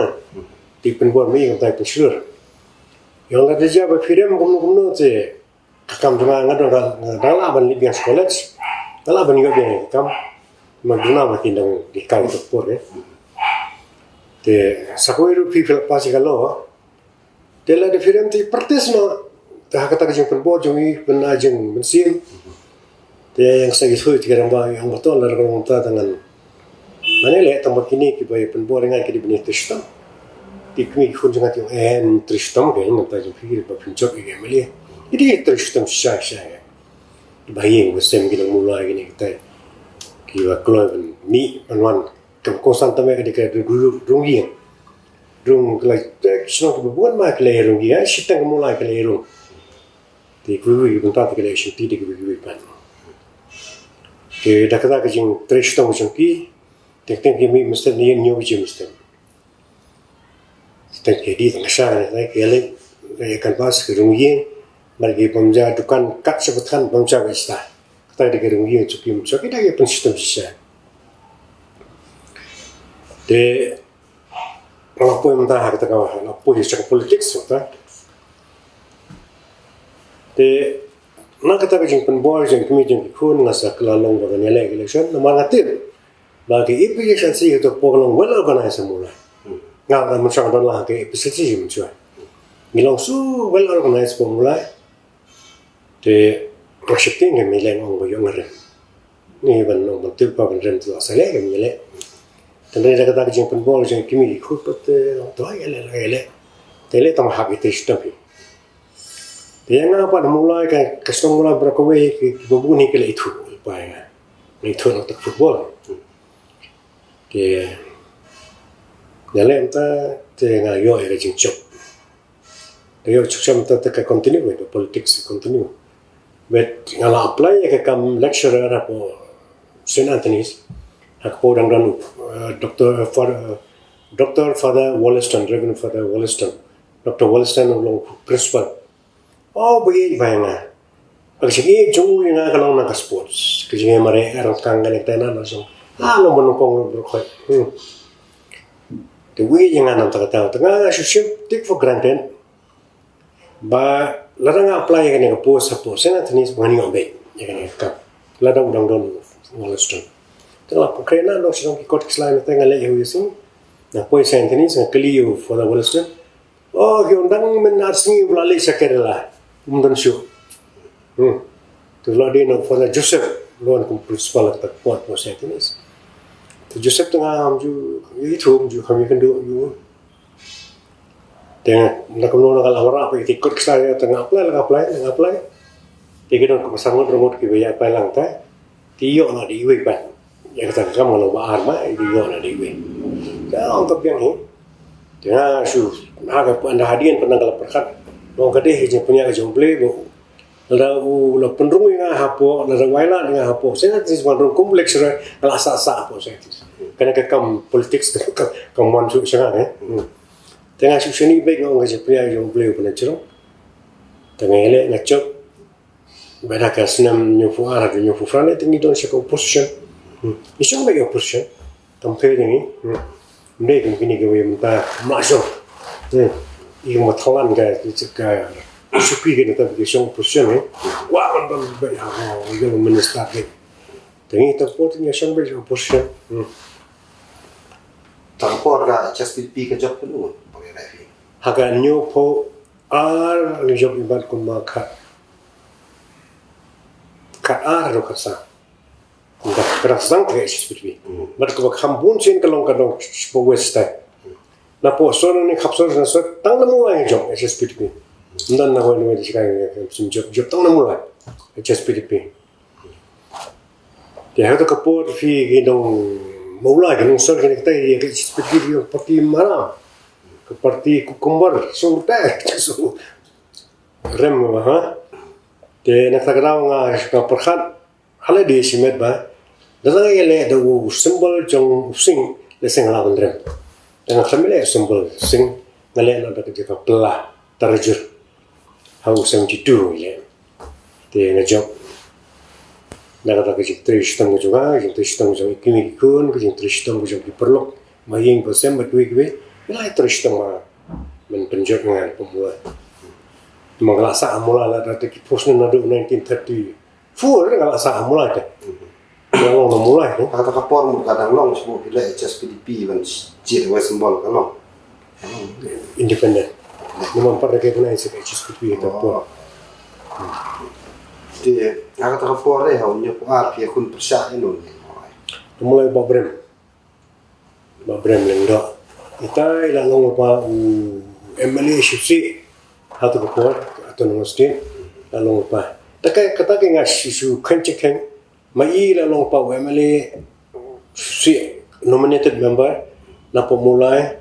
Te pynbor ma i, kumta i pynshlur. Ïa nga, lada jia ba phi rem kumno kumno te ka kam jong nga, nga dang, nga dang lah ban leit biang sha college. Nga lah ban ïoh biang ka kam. Ma duna ba kin dang hikai ïa ka por, eh. Te sa kawei ruh phi, phi la pass ïa ka law. Te lada phi rem te practice noh. Te ha kata ka jingpynbor jong i, pynbna jingmynsiem. Te ïa nga sa ithuh ïa ki rangbah, ïa nga ba to lada ka long kumta te ngan, ngan ïaleh, tang ba kine kiba ïa pynbor ïa nga ki dei ban ïa trei shitom. Ki kmie ki khun jong nga ki ong, eh, trei shitom, ki ong, mynta jong phi ba phin jop ïa ka M L A. Ki dei trei shitom shisha shisha. Ba ïing ba sem ki nang mulai kine kitai. Kiba kloi ban mih ban wan. Kaba kongsan tang ba ka dei ka rung, rung ïing. Rung, ki la, ki shnong kiba bun ma ki la rung ïing, shiteng ka mulai ki la rung. Te kiwei kiwei ki bynta te ki la shim ti, te kiwei kiwei pat. Te da kata ka jingtrei shitom jong ki, te teng ki mih mynstep, ne ïa ñiew ki jingmynstep. Te ki dei tang sha ne, te ki leit, ki canvass, ki rung ïing, bad ki bam ja dukan, kat sha ba than, bam ja ba ista. Kata ki dei ki rung ïing jong ki, jong ki da ki pynshitom shisha. Te nga la poi mynta ha kata ka, nga la poi sha ka politics mynta. Te na kata ka jingpynbor jong ki kmie jong ki khun, nga sa kylla long ba ngan ïaleh election, namar nga tip ba ka A P H L C ka por ka long well organized ha Mawlai. Nga, nga mynshuwa nga don lang ha ka A P H L C mynshuwa. Ngi long shu well organized ha Mawlai. Te nga sheptieng, ka mei leh, nga ong ba ïoh nga rem. Ngi ban ong ban tip ba ban rem te la sa leh, ka mei leh. Te hynrei da kata ka jingpynbor jong ki kmie ki khun pat, te ong to ïaleh, ïaleh. Te leh tang hap ïa trei shitom hi. Te ïa nga pat ha Mawlai ka, ka shnong Mawlai baroh kawei ki, kiba bun hi ki la ithuh, ba ïa nga. Nga ithuh na ka football. Te ïaleh mynta te nga ïoh ïa ka jingjop. Te ïoh jingsham te, te ka continue, eh, ka politics ka continue. But nga la apply ïa ka kam lecturer hapoh Saint Anthony's. Ha ka por dang don, eh, Doctor, eh, Father, eh, Doctor Father Wollaston, Reverend Father Wollaston. Doctor Wollaston u long principal. Oh, ba ïeit ba ïa nga. Ka jingïeit jong u ïa nga ka long na ka sports. Ka jingïeit mareh, ka rangkang, kane kata, na, na jong. Ah, long ba nyngkong ruh, ruh khoi. Hmm. Te u ïeit ïa nga na kata kata. Te nga shu shim, take for granted. Ba lada nga apply ïa kane ka post hapoh Saint Anthony's ba ngan ïoh beit ïa kane ka kam. Lada u dang don Wollaston. Te nga la pynkhreh na, na shnong ki kot ki khlaiñ, te nga leit ïa u ïaseng. Nga poi Saint Anthony's, nga kylli ïa u Father Wollaston. Oh, ki ong dang mynta ar sngi u la leit sha Kerala. Um don shuh. Hmm. Te u la dei na u Father Joseph, u la wan kum principal ha kata ka por, por Saint Anthony's. Te Joseph te ngam ju ïathuh, ngam ju kham ïakynduh ïa u. Te nga, na kumno nga la wanrah pat ïa ki kot ki khlaiñ, te nga apply, nga apply, nga apply. Te ki don kumba san ngut, ar ngut kiba ïa apply lang te. Te ïoh noh da iwei pat. Ïa kata ka kam nga long ba ar ma, ïoh noh da iwei. Te ong ka biang hi. Te nga shu, ha ka, ynda hadien pat nga la pyrkhat. Long ka dei hi jingpynïaid ka jong U Blei ba lada u la pynrung ïa nga hapoh, lada u ailad ïa nga hapoh. Shisha te pynrung kum lecturer, nga la sah sah hapoh shisha. Kane ka kam politics ka, ka mon shuh sha nga, eh. Hmm. Te nga shu shaniah beit, nga ong ka jingpynïaid ka jong U Blei u pynïaid jrong. Te nga ïaleh, nga jop. Bad ha ka snem hynñiewphew ar, hynñiewphew phra te ngi don sha ka opposition. Hmm. Ngi shong beit opposition. Campaign ïa ngi. Hmm. Ym dei kum kine kiwei mynta, ym lah shong. Hmm. Ïa ka mathalan ka, ka, ka shuki ka, nangta ki shong opposition, eh. Wah, ban, ban, ban, ah, oh, ïa u minister, eh. Te ngi tang por te ngi shong beit opposition. Hmm. Tang por ka H S P D P ka jop pynun. Bang ïa phi. Ha ka hynñiew phew ar ngi jop imat kumba khat. Khat ar haduh khat saw. Ka dang sdang te ka H S P D P. Bad kaba kham bun sien ka long ka dong sha West te. Napoh sor ne khap sor na sor tang na Mawlai jong H S P D P. Ym don na wei na wei de shikai jop jop tang na Mawlai H S P D P. Te ha ka por phi ki nong Mawlai ki nong sor ki ne kita ki H S P D P ki parti maram. Ka parti cucumber sor te so rem ba ha. Te na ka daw nga ka pyrkhat Hala dei shimet ba da dang ïaleh da u symbol jong u sing le seng la ban rem. Da nga khlem ïaleh symbol sing nga leh noh da ka jaka pla tarajur. Ha u seventy two ïaleh. Te nga jop da kata ka jingtrei shitom ka jong nga, ka jingtrei shitom ka jong i kmie ki khun, ka jingtrei shitom ka jong ki paralok. Ma ïing ba sem ba kiwei kiwei. Ïaleh trei shitom ma men pynjot nga pynmula. Ma nga la sah mula la da ki post naduh nineteen thirty. Four nga la sah ha Mawlai te. Nga long na Mawlai te. Kata ka por mut ka dang long shu ki leh H S P D P ban jied wei symbol ka long. Independent. Ni man pat recognize ka H S P D P ka por. Te kata ka por eh ha u hynñiew phew ar phi khun pyrshah ïa u ni Mawlai. Mawlai Bah Brem. Bah Brem Lyngdoh. Ita i la long lypa u M L A shisha ha tu ka por ha tu Nongbah State la long lypa. Ta ka kata ka nga shisha khein che khein ma i la long lypa u M L A shisha nominated member na pa Mawlai.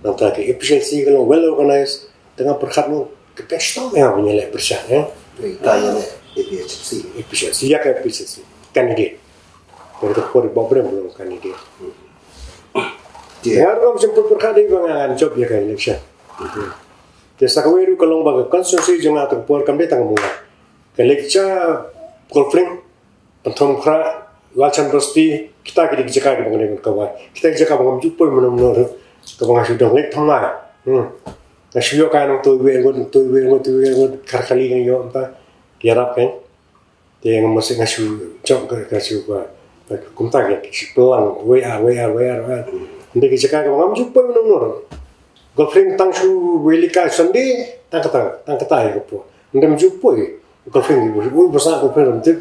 Nangta ka A P H L C ka long well organized. Te nga pyrkhat mo ka best tang nga ban ïaleh pyrshah eh. Ita ïaleh A P H L C. A P H L C ïa ka A P H L C candidate. Te ka por ba brem long candidate. Te nga ruh ngam shym pyrkhat dei ba ngan jop ïa ka election. Te sa kawei ruh ka long ba ka constituency jong nga te ka por kam dei tang mo. Ka leit sha Golf Link Pynthorumkhrah, Lalchandra Basti, kita ki dei ki jaka kiba ngan dei ban cover. Kita ki jaka ba ngam ju poi mynno mynno ruh kaba nga shu dang leit thymmai. Nga shu ïoh ka nangto iwei ngut, nangto iwei ngut, iwei ngut, Kharkali nga ïoh mynta. Ki ïarap kein. Te nga masi nga shu jop ka, ka shu ba kumta ki shu pynlang wei ar, wei ar, wei ar, wei ar. Nda ki jaka kaba ngam ju poi mynno mynno ruh. Golf Link tang shu wei lika Sunday, tang kata, tang kata ïa ka por. Nda ngam ju poi. Ka phin, u ba sa ka phin ram tip.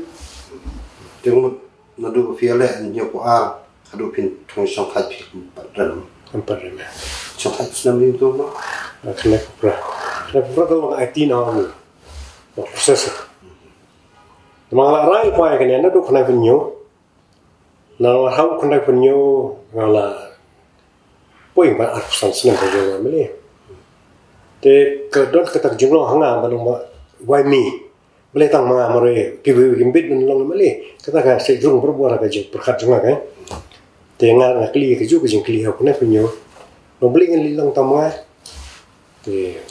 Te mut naduh phi ïaleh hynñiew phew ar haduh phin thung shongthait phi kam pat rem. Kam pat rem. Shongthait snem ri tu no. Khyndai phew phra. Khyndai phew phra ka long eighteen hour ni. Ba process. Te ma nga la rai pa ïa kane naduh khyndai phew hynñiew. Na nga hap khyndai phew hynñiew nga la poi ba arphew san snem ka jong nga mele. Te ka don kata ka jinglong ha nga ba long ba wai me. Balei tang ma nga marwei kiwei kiwei ki mbit ban long mele. Kata ka shu rung barabor ha ka jingpyrkhat jong nga ka. Te nga nga kylli ka ju ka jingkylli ha khyndai phew hynñiew. Ba balei ngan leit long tang ma nga. Te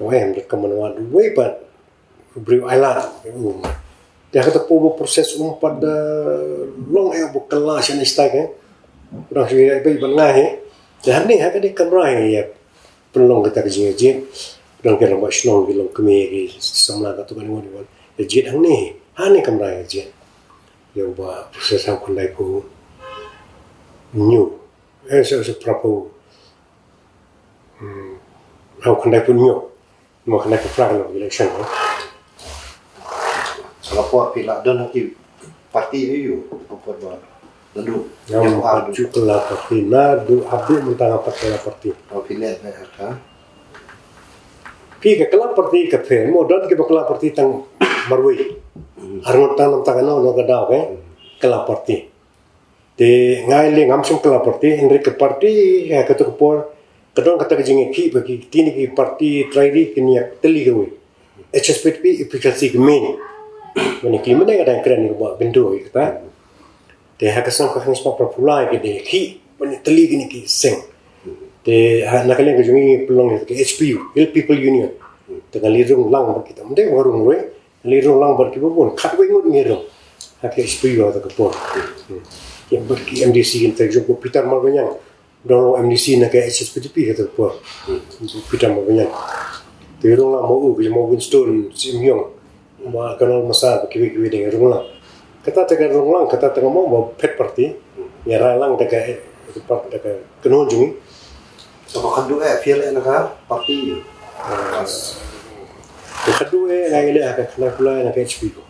wai em ka man wad wei pat. U briew ailad ïa u. Te ha kata ka por ba process um pat da long ïa u ba kylla shane shatai ka. U dang shu ïa beit ban ngai hi. Te hangne ha kane ka kamra hi ïa pynlong kata ka jingïajied. U dang ki rangbah shnong ki long kmie ki samla katto katne ngut ïa jied hangne hi. Hangne kamra ïa jied. Ïa u ba process ha u khyndai phew hynñiew. Eh, sa, sa, phra phew. Hmm. Ha u khyndai phew hynñiew. Mo kane ka plan of election. Sa la por phi la don ha ki party ïa u. Ka por ba la du. Ngam pat ju kylla party, naduh haduh mynta ngam pat kylla party. Phi leh bha ka. Phi ka kylla party ka pher, mo don kiba kylla party tang marwei. Arngut tang namar kata ka no no ka daw ka kylla party. Te nga lei ngam shym kylla party, hynrei ka party ha kata ka por ka don kata ka jingïakhih ba ki, kine ki party trai ri kin ïa tylli kawei. H S P D P, A P H L C ki main. Mane ki mane ka dang kren ïa ka ba bindo ïa kata. Te ha ka snem khatkhyndai spah phra phew lai ki dang ïakhih, mane tylli kine ki seng. Te ha na ka liang ka jong ngi pynlong ïa ka H P U, Hill People Union. Te nga leit rung lang bad kita, ym dei ba nga rung ruh. Leit rung lang bad kiba bun, khatwei ngut ngi rung. Ha ka H P U ha kata ka por. Ïa bad ki M D C ki nta jong u Peter Marbaniang. Dang long M D C na ka H S P D P kata ka por. Peter Marbaniang. Te rung lang ma u, ki ma Winston Syiemlieh. Ma Colonel Masa, kiwei kiwei dang rung lang. Kata te ka long lang, kata te ka mong ba phet party. Ïa rai lang te ka, te ka kynhun jong ngi. Te ba khadduh eh phi leh na ka party. Te khadduh eh nga leh ha ka Khynnah Pulai na ka H P ko.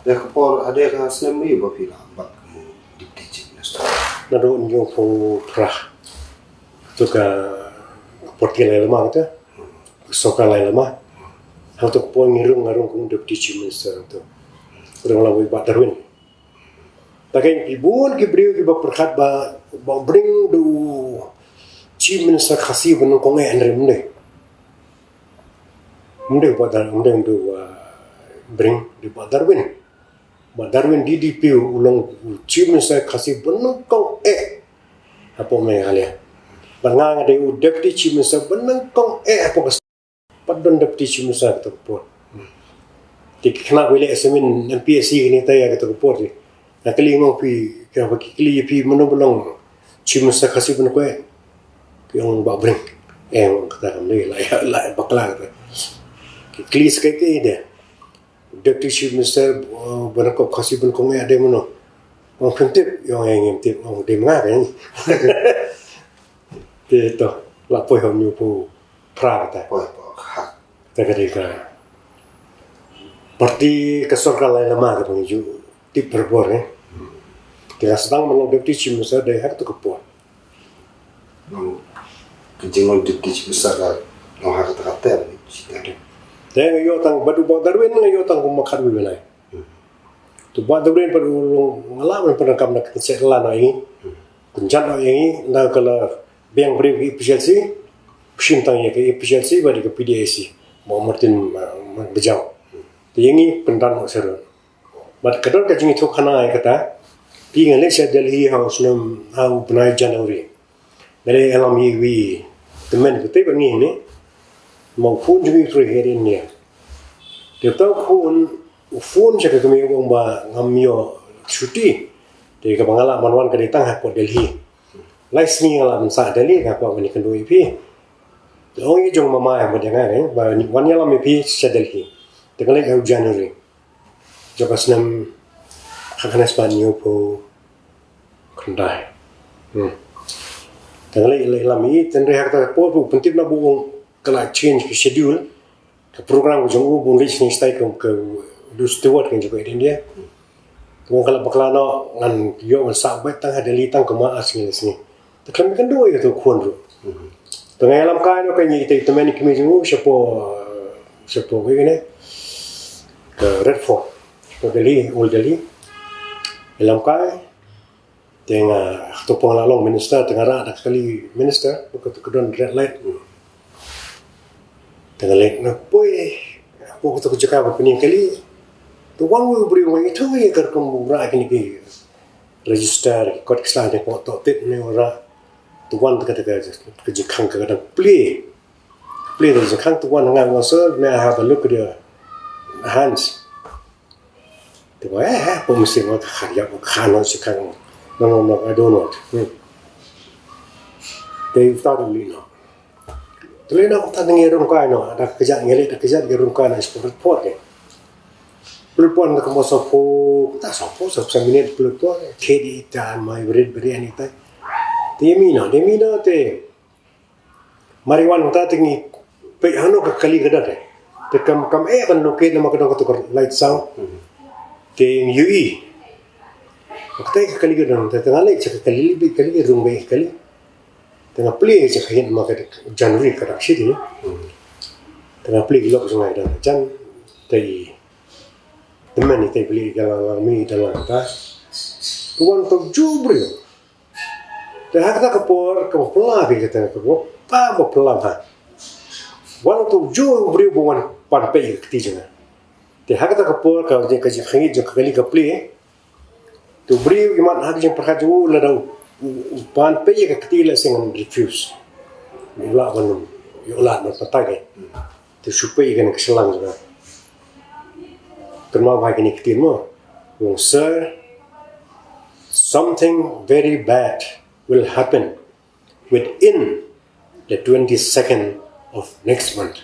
Te ka por ha ka snem aïu ba phi la bat kum u Deputy Chief Minister? Naduh hynñiewphew phra. To ka party lai lama kata. Sorkar lai lama. Hangto ka por ngi rung, nga rung kum Deputy Chief Minister hangto. Rung lang bad Bah Darwin. Te kein ki bun ki briew kiba pyrkhat ba, ba Bah Brink u dei u Chief Minister Khasi ba nyngkong eh, hynrei ym dei. Ym dei Bah Dar-, ym dei, ym dei Bah Brink, dei Bah Darwin. Bah Darwin D D P u long u Chief Minister Khasi ba nyngkong eh hapoh Meghalaya. Bad nga nga dei u Deputy Chief Minister ba nyngkong eh hapoh ka, pat don Deputy Chief Minister kato ka por. Te ki khynnah ba leh assignment M P S C kine te ïa kato ka por te. Nga kylli, nga ong, phi, ki kylli ïa phi mano ba long Chief Minister Khasi ba nyngkong eh. Ki ong Bah Brink. Eh, nga ong, kata kam dei, la ïa, la ïa bakla kata. Ki kylli sa kaei kaei de. Deputy Chief Minister, uh, ba nyngkong, Khasi ba nyngkong eh, dei mano? Ong, phim tip? Ïa, ong, eh, ngim tip. Ong, dei ma nga kein. Te to, la poi ha u hynñiewphew phra kata. Poi, poi, ha. Te ka dei ka party ka sorkar lai lama kaba ngi ju tip barabor, eh. Te nga sdang ban long Deputy Chief Minister dei ha kato ka por. Long, ka jinglong Deputy Chief Minister ka long ha kata ka term, shi term. Te nga ïoh tang bad u Bah Darwin, nga ïoh tang kumba khatwei bnai. Hmm. To Bah Darwin pat u long, nga lah ban pyndonkam na ka kynset la na ïa ngi. Hmm. Kynjat na ïa ngi, na ka la biang briew ka A P H L C, pynshim tang ïa ka A P H L C bad ka P D I C, Bah Martin, uh, Bajau. Hmm. Te ïa ngi pyndan na Sarut. Bad ka don ka jingïathuhkhana ïa kata, te nga leit sha Delhi ha u snem, ha u bnai January. Nga leit ïalam ïa iwei i tymmen kata bad ngi ne. Ma u phone jong ngi u trei ha India. Te uta u phone, u phone sha ka kmie u ong ba ngam ïoh shuti. Te kaba nga lah ban wan ka dei tang hapoh Delhi. Lai sngi nga lah ban sah Delhi, nga kwah ban ïakynduh ïa phi. Te ong ïa jong mama ïa ba dei nga, eh, ba wan ïalam ïa phi sha Delhi. Te nga leit ha u January. Jong ka snem khatkhana spah hynñiewphew khyndai. Hmm. Te nga leit, leit lam i, te hynrei ha kata ka por u pyntip na ba u ong ka la change ka schedule, ka program ka jong u, ba un leit sha ngi shatai ka, ka u steward ka jong ka Air India. Te u ong ka la bakla noh, ngan ïoh ngan sah beit tang ha Delhi tang kumba ar sngi lai sngi. Te khlem ïakynduh ïa uto u khun ruh. Mhm. Te nga ïalam kai noh, kai ngi, ita i tymmen i kmie jong u shapoh, shapoh, kane, ka Red Fort, shapoh Delhi, Old Delhi. Ïalam kai. Te nga, to pang la long minister, te nga rah da ka kali minister, ka, ka don red light. Te nga leit, nga poi hapoh kato ka jaka ba pynïeng kali. Te wan uwei u briew, nga ïathuh ïa ka rukom ba u rah kine ki register, ki kot ki sla, ne ko to tit ne ora. Te wan te ka, te ka, ka jingkhang ka dang plie. Plie te ka jingkhang, te wan, nga ong, "Sir, may I have a look at your hands?" Te ko, "Eh, eh, pom sing, ka kha ïa, ka kha noh sing khang." "No, no, no, I don't want." Hmm. Te uta u leit noh. Te leit noh, uta te ngi rung kai noh, da ka kjat ngi leit, da ka kjat ngi rung kai noh, sport, sport, eh. Pynlut pon da kumba sawphew, da sawphew, sawphew minit pynlut pon, thied ïa ita, mai brit brit ïa ita. Te mih noh, te mih noh te. Mar wan uta te ngi peit hangno ka kali ka don te. Te kam, kam eh ban locate namar ka don kato ka light sound. Te ngi ïohi. Katai ka kali ka don te, te nga leit sha ka kali, leit beit kali, rung beit kali. Te nga plie sha ka hiên namar ka January ka dak shi te. Te nga plie ki lok jong nga i don jan. Te i tymmen i te i plie i dalang lang, mih i dalang ta. Te wan uto u ju u briew. Te ha kata ka por kaba phylla phi, kata ka por ba, ba phylla ha. Wan uto u ju u briew ba wan pan peit ïa ka kti jong nga. Te ha kata ka por ka, ka jingkhang jong ka kali ka plie. Te u briew i mat ha ka jingpyrkhat jong u, lada u, u, u pan peit ïa ka kti, lehse ngan refuse. Ïoh lah ban, ïoh lah ban patai ke. Te shu peit ïa kane ka shyllangh jong nga. Kynmaw bha ïa kine ki ktien mo. U ong, "Sir, something very bad will happen within the twenty-second of next month."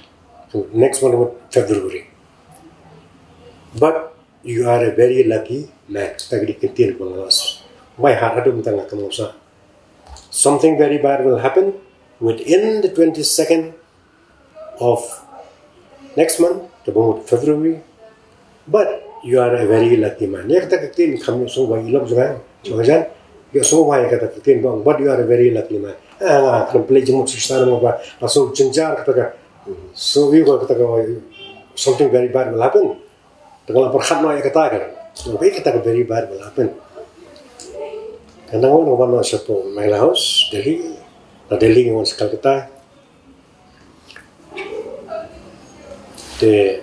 Next month would February. But You are a very lucky man. Kata ka dei ka ktien ba nga la s-, by heart haduh mynta nga kynmaw sah. Something very bad will happen within the twenty-second of next month, kaba mut February. But you are a very lucky man. Ïa kata ka ktien kham ïohsngew bha ïa i lok jong nga, jong nga jan. Ïohsngew bha ïa kata ka ktien ba, but you are a very lucky man. Ah, nga khlem pynleit jingmut shisha namar ba la shu jynjar kata ka. So ïa kata ka, something very bad will happen. Te nga la pyrkhat noh ïa kata ka. Nga ong, kata ka very bad will happen. Te nga wan, nga wan noh shapoh Meghalaya House, Delhi. Na Delhi nga wan sha Calcutta. Te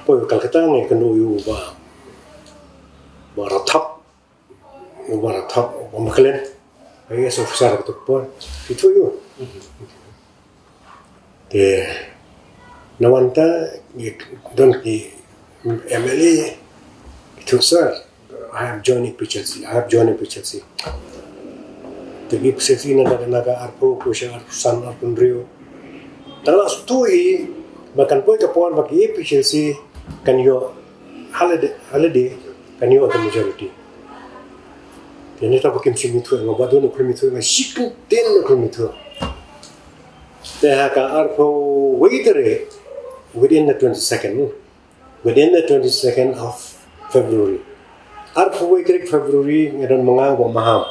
poi Calcutta nga ïakynduh ïa u Bah, Bah Rathap, u Bah Rathap, u Bah Maklen. I A S officer kato ka por. Ïathuh ïa u. Te na wan ta, ngi don ki M L A, ïathuh, sir, I have joined A P H L C, I have joined A P H L C. Te A P H L C na ka, na ka arphew, arphew san, arphew hynriew. Te la sngewthuh i ba kan poi ka por ba ka A P H L C kan ïoh, ha lade, ha lade kan ïoh ka majority. Te nangta ba kim shym ïathuh, nga ba don u khlem ïathuh, nga shi kyntien u khlem ïathuh. Te ha ka arphew wei tarik, within the twenty-second, within the twenty-second of February. Arphew wei tarik February, nga don ma nga u Bah Maham.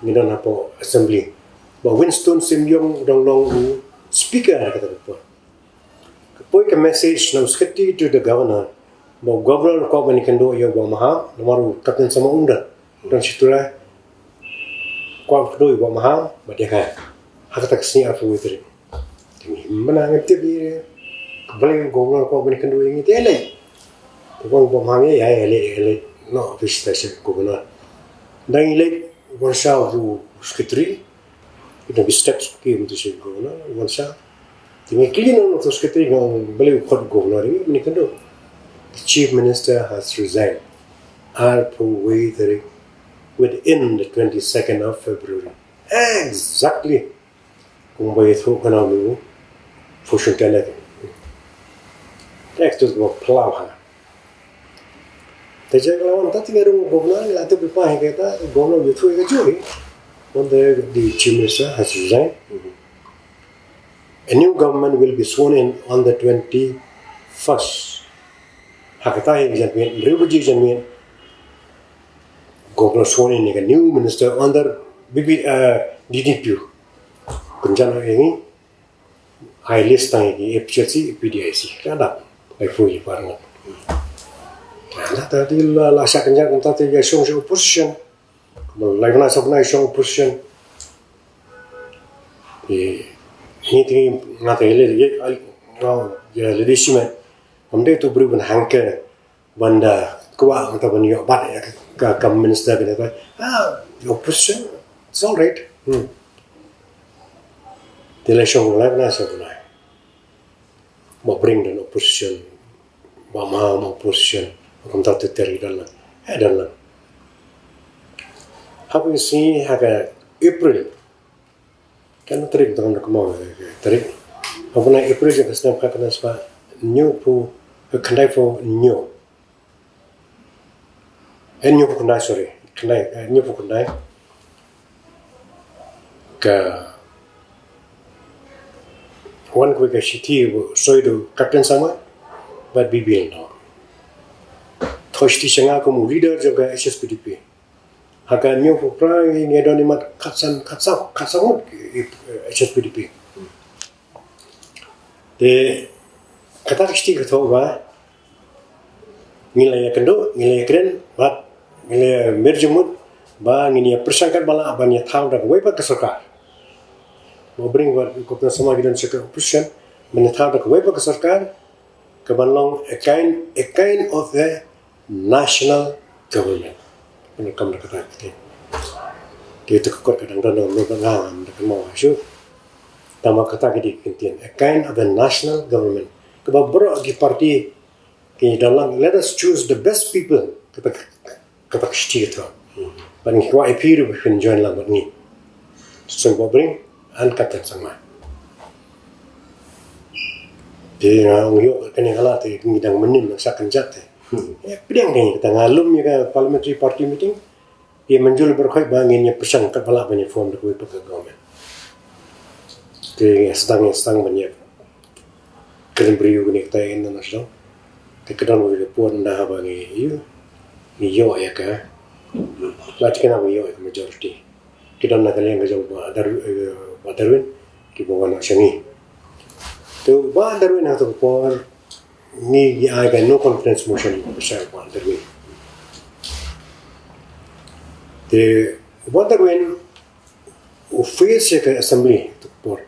Ngi don hapoh assembly. Bah Winston Symbiong u dang long u speaker ha kata ka por. Ka poi ka message na u secretary to the governor. Ba u governor u kwah ban ïakynduh ïa u Bah Maham, namar u Captain Sangma um don. Don shi trai. Kwah ban kynduh ïa u Bah Maham, bad ïa nga. Ha kata ka sngi arphew wei tarik. Te ngi, mynta nga tip ïa, balei u governor u kwah ban ïakynduh ïa ngi, te leit. Te wan u Bah Maham, ïa, ïa, ïa leit, ïa leit. Noh office te sha u governor. Dang ïa leit, wan sha u secretary. Ïa ki steps ki mynta sha u governor, wan sha. Te nga kylli noh na u secretary, nga ong, balei u khot u governor ïa ngi ban ïakynduh. The chief minister has resigned. Arphew wei tarik, within the twenty-second of February. Exactly. Kumba ïathuh kane u fortune teller. Te ka tu ba phyllaw ha. Te jaka la wan ta, te nga rung governor, la tu ba phi kata, governor ïathuh ïa ka jong i. Wan te, the chief minister has resigned. A new government will be sworn in on the twenty-first. Ha kata hi janmiet, hynriew baje janmiet. Governor sworn in ïa ka new minister under B B, uh, D D P U. Kynjat noh ïa ngi, ai list tang ïa ki A P H L C, P D I C. Ka dap, ai poi ïa baroh. Nangta te la, la shah kynjat, nangta te ïa shong sha opposition. Kumba lai bnai saw bnai shong opposition. Te ngi te nga te ïa lade, ïa, ïa, ïa lade shimet. Kam dei tu briew ban hangker. Ban da kwah nangta ban ïoh bat ïa ka, ka, ka minister kane ka. Ah, opposition, it's all right. Hmm. Te la shong lai bnai saw bnai. Bah Pring don opposition. Bah Maham opposition. Kumta ter ter i don lang. Eh, don lang. Haba ngi sngew ha ka April. Kan tarik tang da kynmaw, eh, tarik. Haba na April jong ka snem khatkhyndai spah hynñiewphew, eh, khyndaiphew hynñiew. Eh, hynñiewphew khyndai, sorry. Khyndai, eh, hynñiewphew khyndai. Ka wan kawei ka shithi ba soi da u Captain Sangma bad B B Lyngdoh. Thoh shithi sha nga kum u leader jong ka H S P D P. Ha ka hynñiewphew phra ngi don imat khatsan, khatsaw, khatsaw ngut, eh, H S P D P. Te kata ka shithi ka thoh ba ngi la ïakynduh, ngi la ïakren, bad ngi la ïamir jingmut ba ngin ïa pyrshang katba lah ban ïa thaw da kawei pat ka sorkar. Bah Pring bad u Captain Sangma ki don sha ka opposition, ban ïa thaw da kawei pat ka sorkar, kaban long a kind, a kind of a national government. Pyndonkam da kata ka ktien. Te ïa ka kot ka dang don, don, don, don, don, don, don, don, don, don, don. Tangba kata ka dei ka ktien, a kind of a national government. Kaba baroh ki party ki don lang, let us choose the best people. Kata, kata ka shithi ka thoh. Bad ngi kwah ïa phi ruh ba phin join lang bad ngi. Sir Bah Pring and Captain Sangma. Te nga ong ïoh kane ka la te ngi dang mynnin, nang shah kynjat te. Ïa pdiang kane kata, nga lum ïa ka parliamentary party meeting. Ïa mynjur baroh khoit ba ngin ïa pyrshang katba lah ban ïa form da kawei pat ka government. Te ïa sdang ïa sdang ban ïa kren briew kane kata ïa na sdang. Te ka don kawei ka por ynda haba ngi ïa ngi ïoh ïa ka, la te kane ba ngi ïoh ïa ka majority. Ki don na ka liang ka jong Bah Darwin, eh, Bah Darwin, kiba wan sha ngi. Te Bah Darwin ha kata ka por ngi ïa ai ka no confidence motion ba sha Bah Darwin. Te Bah Darwin u face ïa ka assembly ha kata ka por,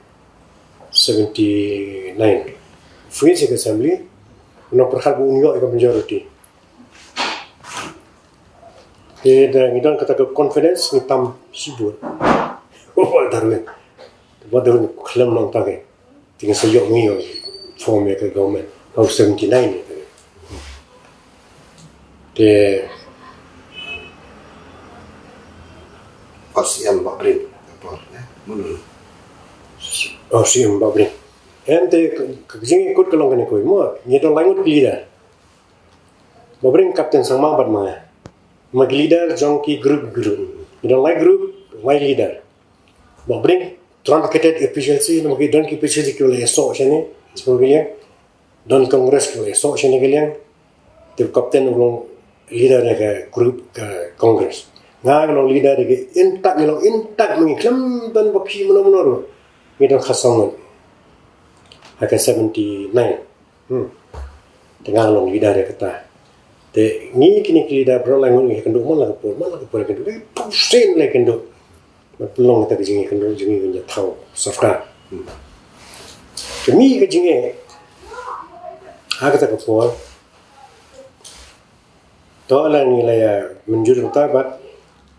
seventy nine. U face ïa ka assembly, u nang pyrkhat ba un ïoh ïa ka majority. Te da ngi don kata ka confidence ngi tam shibun. Bah Darwin. Bah Darwin khlem nang tang eh. Te ngi sa ïoh ngi ïoh form ïa ka government. Ka seventy nine ïa ka. Te Bah C M Bah Bring. Ka por, eh, mano? Oh, C M Bah Bring. Em te ka, ka jingkut ka long kane kawei mo. Ngi don lai ngut ki leader. Bah Bring, Captain Sangma bad ma nga. Ma ki leader jong ki group, group. Ngi don lai group, lai leader. Bah Bring, truncated A P H L C, namar ki don ki A P H L C kiba la ïasoh shane, sha ka liang. Don Congress kiba la ïasoh shane ka liang. Te u Captain u long leader ïa ka group ka Congress. Nga nga long leader ïa ka intact, nga long intact, ma ngi khlem don ba phi mano mano ruh. Ngi don khatsan ngut. Ha ka seventy nine. Hmm. Te nga long leader ïa kata. Te ngi kine ki leader baroh lai ngut ngi kynduh man la ka por, man la ka por kynduh. Ngi pum sien la kynduh. Bad pynlong kata ka jingïakynduh jong ngi ban ïa thaw sorkar. Hmm. Te ngi ka jingïa ha kata ka por. To la ngi la ïa mynjur kata bad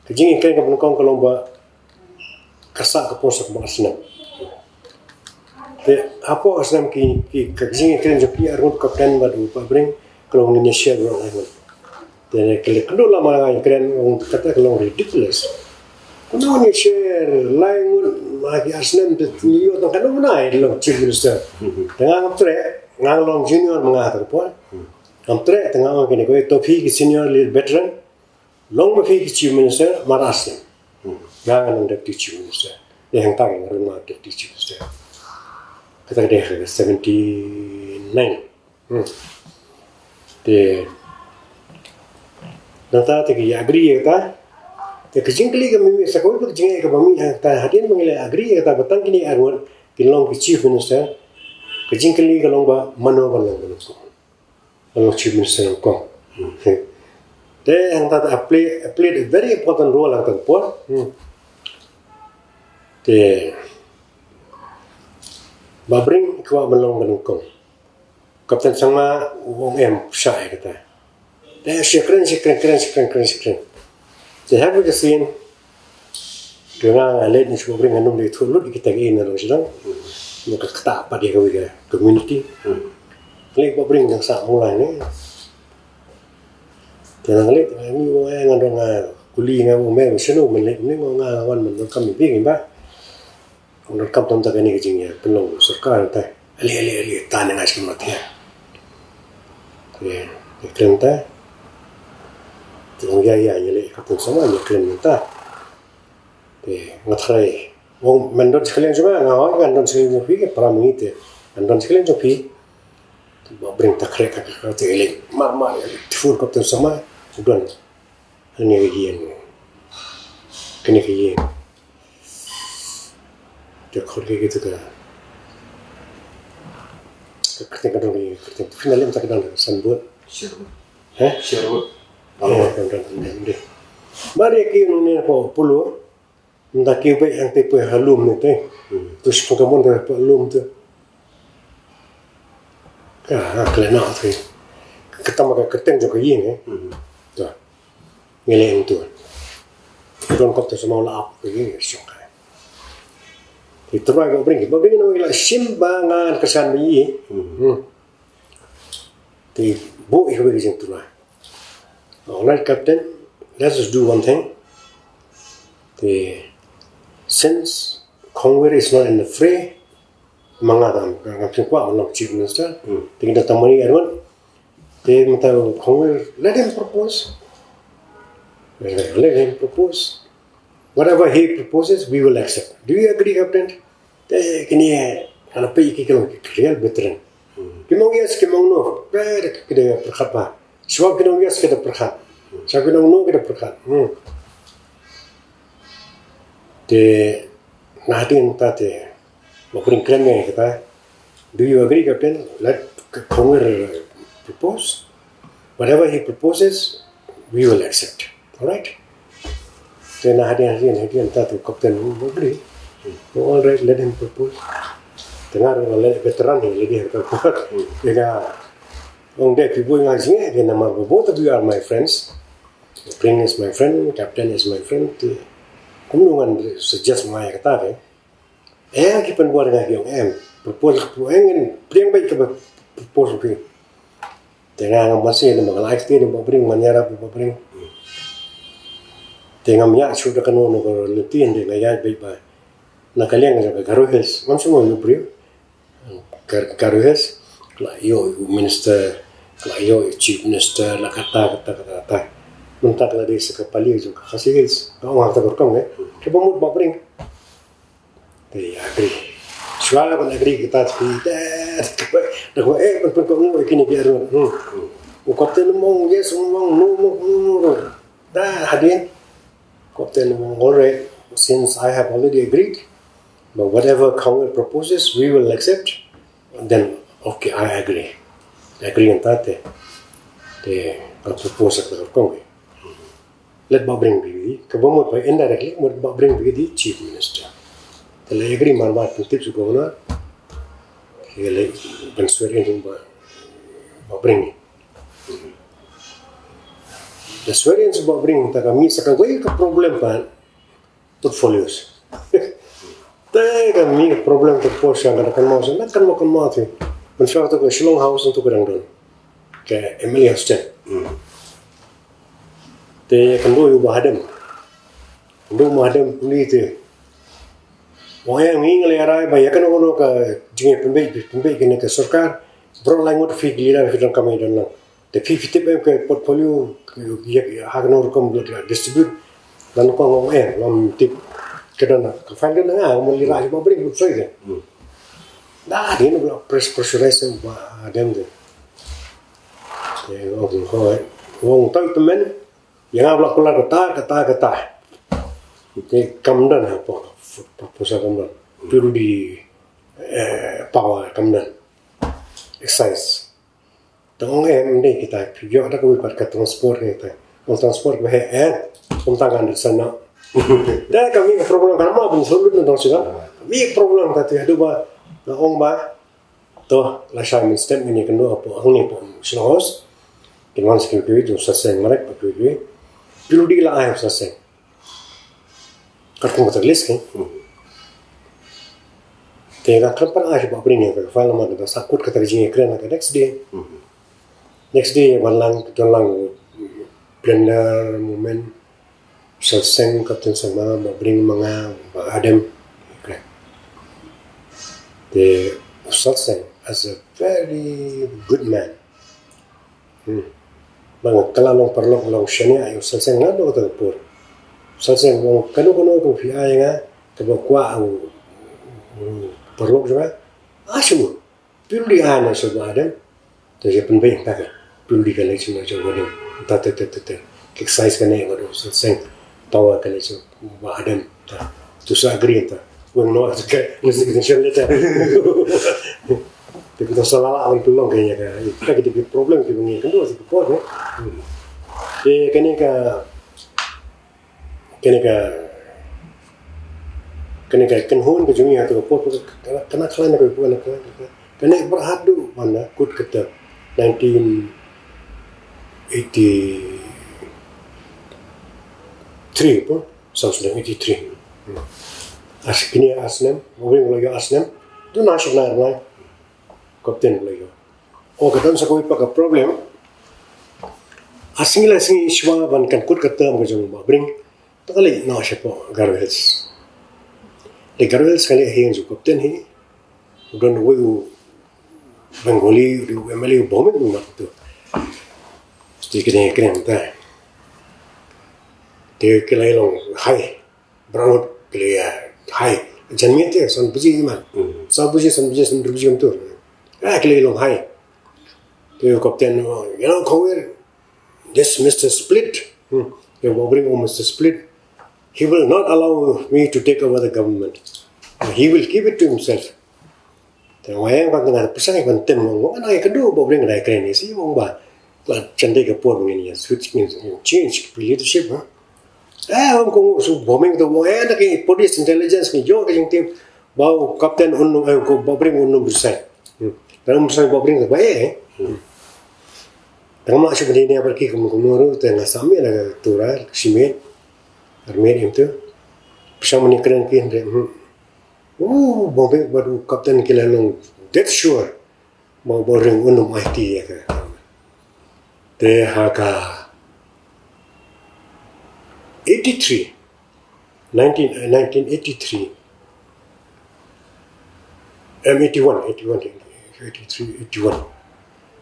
ka jingïakren kaba nyngkong ka long ba ka sah ka por sa kumba ar snem. Te hapoh ar snem ki, ki, ka jingïakren jong ki arngut Captain bad u Bah Bring ka long ngin ïa share baroh lai ngut. Te ka leh kynduh lama nga ïakren, ong kata ka long ridiculous. Kumno ngin ïa share lai ngut ma ki ar snem te ngi ïoh tang kano bnai long Chief Minister. Te nga ngam treh, nga long junior ma nga ha kata ka por. Ngam treh te nga ong kine ko, to phi ki senior leader veteran. Long ma phi ki Chief Minister mar ar snem. Hmm. Nga nga long Deputy Chief Minister. Te hangta nga rung ma Deputy Chief Minister. Kata ka dei ha ka seventy nine. Hmm. Te nangta te ki agree ïa kata. Te ka jingkylli ka mih sa kawei pat ka jingkylli kaba mih ïa kata hadien ba ngi la agree ïa kata ba tang kine arngut kin long ki Chief Minister. Ka jingkylli ka long ba mano ban long ba long. Ban long Chief Minister nyngkong. Hmm. Te hangta te I play, I played a very important role hangta ka por. Hmm. Te Bah Bring kwah ban long ba nyngkong. Captain Sangma u ong em, pyrshah ïa kata. Te shi kren, shi kren, kren, shi kren, kren, shi kren. Te ha kawei ka sien Te nga nga leit na shu Bah Bring, nga nym leit thuh lut ïa kita kiei na long sdang. Nga ka ktah pat ïa kawei ka community. Hmm. Leit Bah Bring dang sah mula ne. Te nga leit nga ngi ong, eh, nga dang, nga kuli, nga ong, me shano men leit ne, nga ong nga wan men donkam ïa phi ngi ba. Ong donkam tam ta kane ka jingïa pynlong sorkar ta. Ale ale ale ta ne nga shu mat ïa. Te ïa kren ta. Te ong ïa ïa ïa leit ka pun sama ïa kren ta. Te nga tharai, ong, men don skalian jong nga, nga ong, ngan don skalian jong phi, ke para ma ngi te ngan don skalian jong phi. Te Bah Bring ta khreh ka ka te elek mar mar, elek, te phone Captain Sangma u don. Kane ka ïing, kane ka ïing. Te khot ka kito ka, ka kyrteng ka don, ka kyrteng, phi na lem ta ka don, signboard. Sherwood. Heh? Sherwood. Eh, ka don, ka don, ka don. Mar ïa ki nong ne ko Polo. Nda ki beh hangtei poi ha lum ne te. Hmm. Tu shu ka mon da poi lum te. Ka ha khlem na te. Ka tam ka kyrteng jong ka ïing eh. Hmm. Ta. Ngi leh hangtu. Don Captain Sangma la ap ka ïing shong ka. Ki trai Bah Bring, Bah Bring ngi la shim ba ngan kyrshan ba ïa. Hmm. Hmm. Te buh ïa kawei ka jingtrai. All right, Captain, let us do one thing. Te since Congress is not in the fray, ma nga tam, ngam shym kwah ban long Chief Minister. Hmm. Te ngi da tang ma ngi arngut. Te mynta u Khongwir, let him propose. Let him propose. Whatever he proposes, we will accept. Do you agree, Captain? Te kine, kane phi ki khlong ki real veteran. Ki ong yes, ki ong no. Phi ki da pyrkhat ba. Shuwa ki ong yes, ki da pyrkhat. Shuwa ki ong no, ki da pyrkhat. Hmm. Te, na hadien ta te, Bah Pring kren ne kata. Do you agree, Captain? Let Khongwir propose. Whatever he proposes, we will accept. All right? Te na hadien, hadien, hadien ta tu Captain agree. Oh, all right, let him propose. Te nga ruh le veteran ni, lagi kata. Ong de phi bun nga jingeh, namar ba both of you are my friends. Pring is my friend, Captain is my friend. Te kumno ngan suggest ma ïa kata de. Eh, ki pynbor nga ki ong em. Propose, eh, ngin pdiang beit kaba propose phi. Te nga ngam masi ne ma nga la ai kti ne Bah Pring, man ïarap Bah Pring. Te ngam ïa shu da kano no ka lynti, hynrei nga ïa beit ba na ka liang jong ka Garo Hills. Ngam sngewthuh ïa u briew. Ka Garo Hills, la ïoh u minister, la ïoh u chief minister, la kata, kata, kata, kata. Mynta ka la dei sa ka pali jong ka Khasi Hills. Ka ong ha kata ka rukom, eh. Kaba mut Bah Pring. Te agree. Shuwa ban agree kita te, te, te, te, eh, ban pynkohnguh ïa kine ki arngut. Hmm. U Captain u ong yes, u ong no, no, no, no. Da hadien. Captain u ong, all right, since I have already agreed, but whatever Khongwir proposes, we will accept. Then, okay, I agree. Agree ngan ta te. Te, ka propose ka kong. Let Bah Pring bad i, kaba mut ba indirectly, mut Bah Pring bad i Chief Minister. Te la agree man ba pyntip sha u Governor. Te la ban swear in Bah, Bah Pring. Te swear in sha Bah Pring, te ka mih sa kawei ka problem pat portfolios. Te ka mih problem portfolio sha ka da kynmaw sha, da kynmaw kynmaw te. Ban swear to ka Shillong House to ka dang don. Ka M L A hostel. Hmm. Te kynduh ïa u Bah Hadem. Kynduh u Bah Hadem pule te. Ong ïa ngi, ngi la rai ba ïa kano kano ka jingpynbeit, pynbeit kane ka sorkar. Baroh lai ngut phi ki leader phi donkam ïa don lang. Te phi, phi tip em ka portfolio, ïa, ïa, ha kano rukom la distribute. Lano kong ong em, ngam tip. Ka don ka file don nga, ngam leit rah sha Bah Pring, sorry te. Hmm. Da, dei na ba la press, pressurize u Bah Hadem te. Te ong, ong, ong, tang tymmen, ïa nga ba la kular kata, kata, kata. Te kam don hapoh proposal, kam don. Purely, eh, power kam don. Excise. Te ong em, ym dei kita, phi ïoh da kawei pat ka transport ne kita. Ong transport ba heh, eh, kum tang kan sana. Da ka mih problem kan ma pun solution tang sina. Mih problem ta te haduh ba, la ong ba, to, la shai mynstep ngin ïakynduh hapoh hangne hapoh Shillong House. Kin wan sa kiwei kiwei, jong u Sar Seng marek ba kiwei kiwei. Purely la ai u Sar Seng. Katkum kata ka list, eh. Hmm. Te nga khlem pat ai sha Bah Pring ïa ka file namar ka sa kut kata ka jingïakren ka next day. Hmm. Next day ban lang, don lang Brenda, Momin, Sar Seng, Captain Sangma, Bah Pring ma nga, Bah Hadem. Okay. Te u Sar Seng as a very good man. Hmm. Ba nga kylla long paralok, long shaniah ïa u Sar Seng naduh kata ka por. U Sar Seng u ong kano kano kaba phi ai ïa nga kaba kwah u, u paralok jong nga, ai sha u. Purely ai na sha Bah Hadem. Te ïa pynbeit ïa ka. Purely ka leit sha Bah Hadem. Ta te te te te. Excise kane ka don u Sar Seng. Power ka leit sha Bah Hadem. Ta. Tu sa agree ta. Weng noh ka resignation letter. Te kita sa lah lah wan pynlong ka ïa ka. Ka ki problem ki ba ngi kynduh sa ki por, eh. Te kane ka, kane ka, kane ka kynhun ka jong ngi ha kata ka por, ka, ka, kane khlaiñ na ka por, kane ka, kane ka, kane ka bar haduh ban da kut kata nineteen eighty-three, po? Saw snem eighty-three. Hmm. Ar snem, kine ar snem, Bah Pring u la ïoh ar snem, tu na shok na ar nai. Captain u la ïoh. O, ka don sa kawei pat ka problem. Ar sngi lai sngi shuwa ban kan kut ka term ka jong Bah Pring, te ka leit noh shapoh Garo Hills. Leit Garo Hills ka leit ha ïing jong u Captain hi. U don uwei u Bengali, u M L A u bym mut u mat tu. Te kine kine ta. Te ki la long hai. Brown ki la hai. Jan miet te san baje man. San baje, san baje, san baje tu. Ah, ki la long hai. Te kapten, you know, Khongwir, this Mister Split, hmm, you will bring on Mister Split. He will not allow me to take over the government. He will keep it to himself. Te nga ïa ban tengah pisa ban tem ngong ngong na ka du ba bring dai kren ni si ngong ba. La chan dei ka por ngin ïa switch ngin change ka leadership ha. Eh, ngong kong su bombing to ngong eh na ki police intelligence ki jo ka jingtim ba u captain un eh ko ba bring un resign. Hmm. Kan resign ba bring ba eh. Hmm. Tang ma shu bini ne ba ki kum kum ru te nga sami na ka tura simen. Armet im tu. Pisa mani kren ki hre. Hmm. Oh, bombing ba du captain ki la long dead sure. Ba ba ring unum I T ya ka. Te ha ka eighty-three, nineteen, eh, nineteen eighty-three. Em, eighty-one, eighty-one, eighty-three, eighty-one.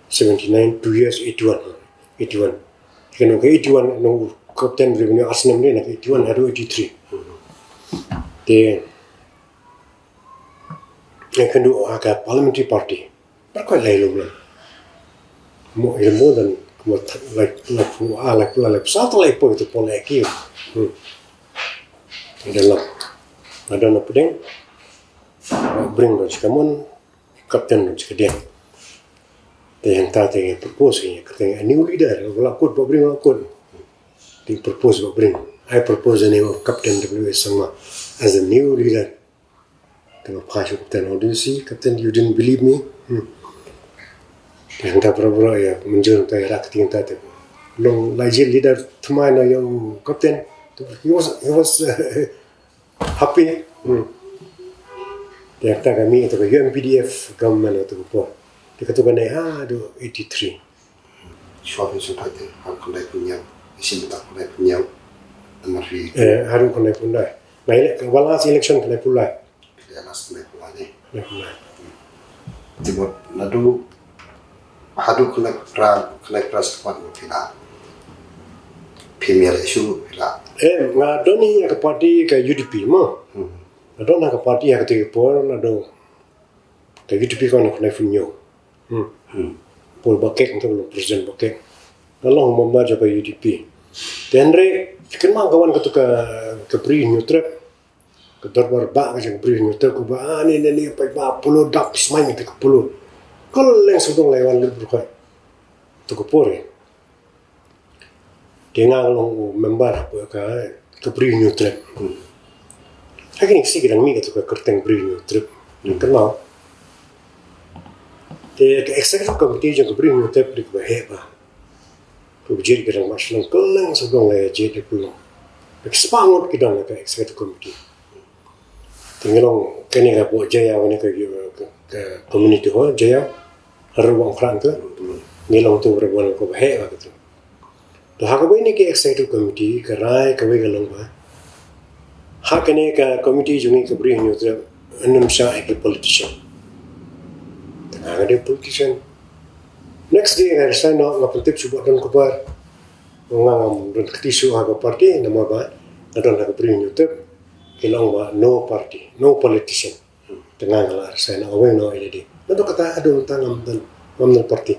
Seventy-nine, two years, eighty-one, eighty-one. Kano ka eighty-one, no, captain revenue asnem ni na eighty-one, haduh eighty-three. Te, eh, kano ka parliamentary party. Berkoi lai lum lan. Mo ilmu dan mo lai lai pu a lai pu lai pu sa ta lai pu tu pon lai ki. Hmm. Ida lam. Ada na pudeng. Bring ro sikamun. Captain ro sikadeng. Te yang ta te propose ni kata a new leader. Wala kut ba bring wala kut. Te propose ba bring. I propose the name of Captain W S Sangma as the new leader. Te nga phai sha u captain, "What do you see, captain? You didn't believe me?" Hmm. Te hangta bra bra ïa mynjur, te ïa rak ting ta te. Long lai jil leader thymmai na ïa u captain. He was, he was, uh, happy. Hmm. Te hangta ka mih te ka U N P D F government te ka por. Te ka tu ka ne ha du eighty-three. Shuwa phin sngewthuh te, haduh khyndai phew hynñiew, isih mynta khyndai phew hynñiew. Namar phi Eh, haduh khyndai phew hynñiew. Na elek, ka last election khyndai phew hynñiew. Phi leh last khyndai phew hynñiew ne. Khyndai phew hynñiew. Te mut naduh haduh khyndai phew hynñiew, khyndai phew hynñiew sdang pat mut phi la. Phim ïaleh shuh phi la. Eh, nga don hi ha ka party ka U D P mo. Hmm. Nga don ha ka party ha katei ka por, naduh ka U D P ka wan ha khyndai phew hynñiew. Hmm. Hmm. Paul Bakek, ntu long President Bakek. Nga long member jong ka U D P. Te hynrei, kynmaw ka wan katu ka, ka Bri Hynñiewtrep. Ka dorbar bah ka jong ka Bri Hynñiewtrep, ka ba, ah, ni, ni, ni, paidbah Polo, dap smai te ka Polo. Kylleng sawdong la wan lut bad ka. Tu ka por eh. Te nga long u member hapoh ka, ka Bri Hynñiewtrep. Hmm. Ha kine ki sngi ki dang mih katu ka kyrteng Bri Hynñiewtrep. Hmm. Kynmaw. Te ka executive committee jong ka Bri Hynñiewtrep dei kaba heh bha. Ka jied ki rangbah shnong kylleng sawdong la jied, dei kaba long. Ki spah ngut ki don ha ka executive committee. Te ngi long kane ka buh Jaya, kane ka, ka, ka community hall Jaya. Har Wangkhrang te. Ngi long te, bra bra kaba heh bha kata. To ha kawei na ki executive committee ka rai kawei ka long ba, ha kane ka committee jong ngi ka Bri Hynñiewtrep, ym shah ïa ki politician. Te nga nga dei politician. Next day nga resign noh, nga pyntip shuh ba don khubar. Nga ngam don kti shuh ha ka party, namar ba nga don ha ka Bri Hynñiewtrep. Ki long ba no party, no politician. Te nga nga la resign, nga weng noh ïa lade. Naduh kata haduh mynta ngam don, ngam don party.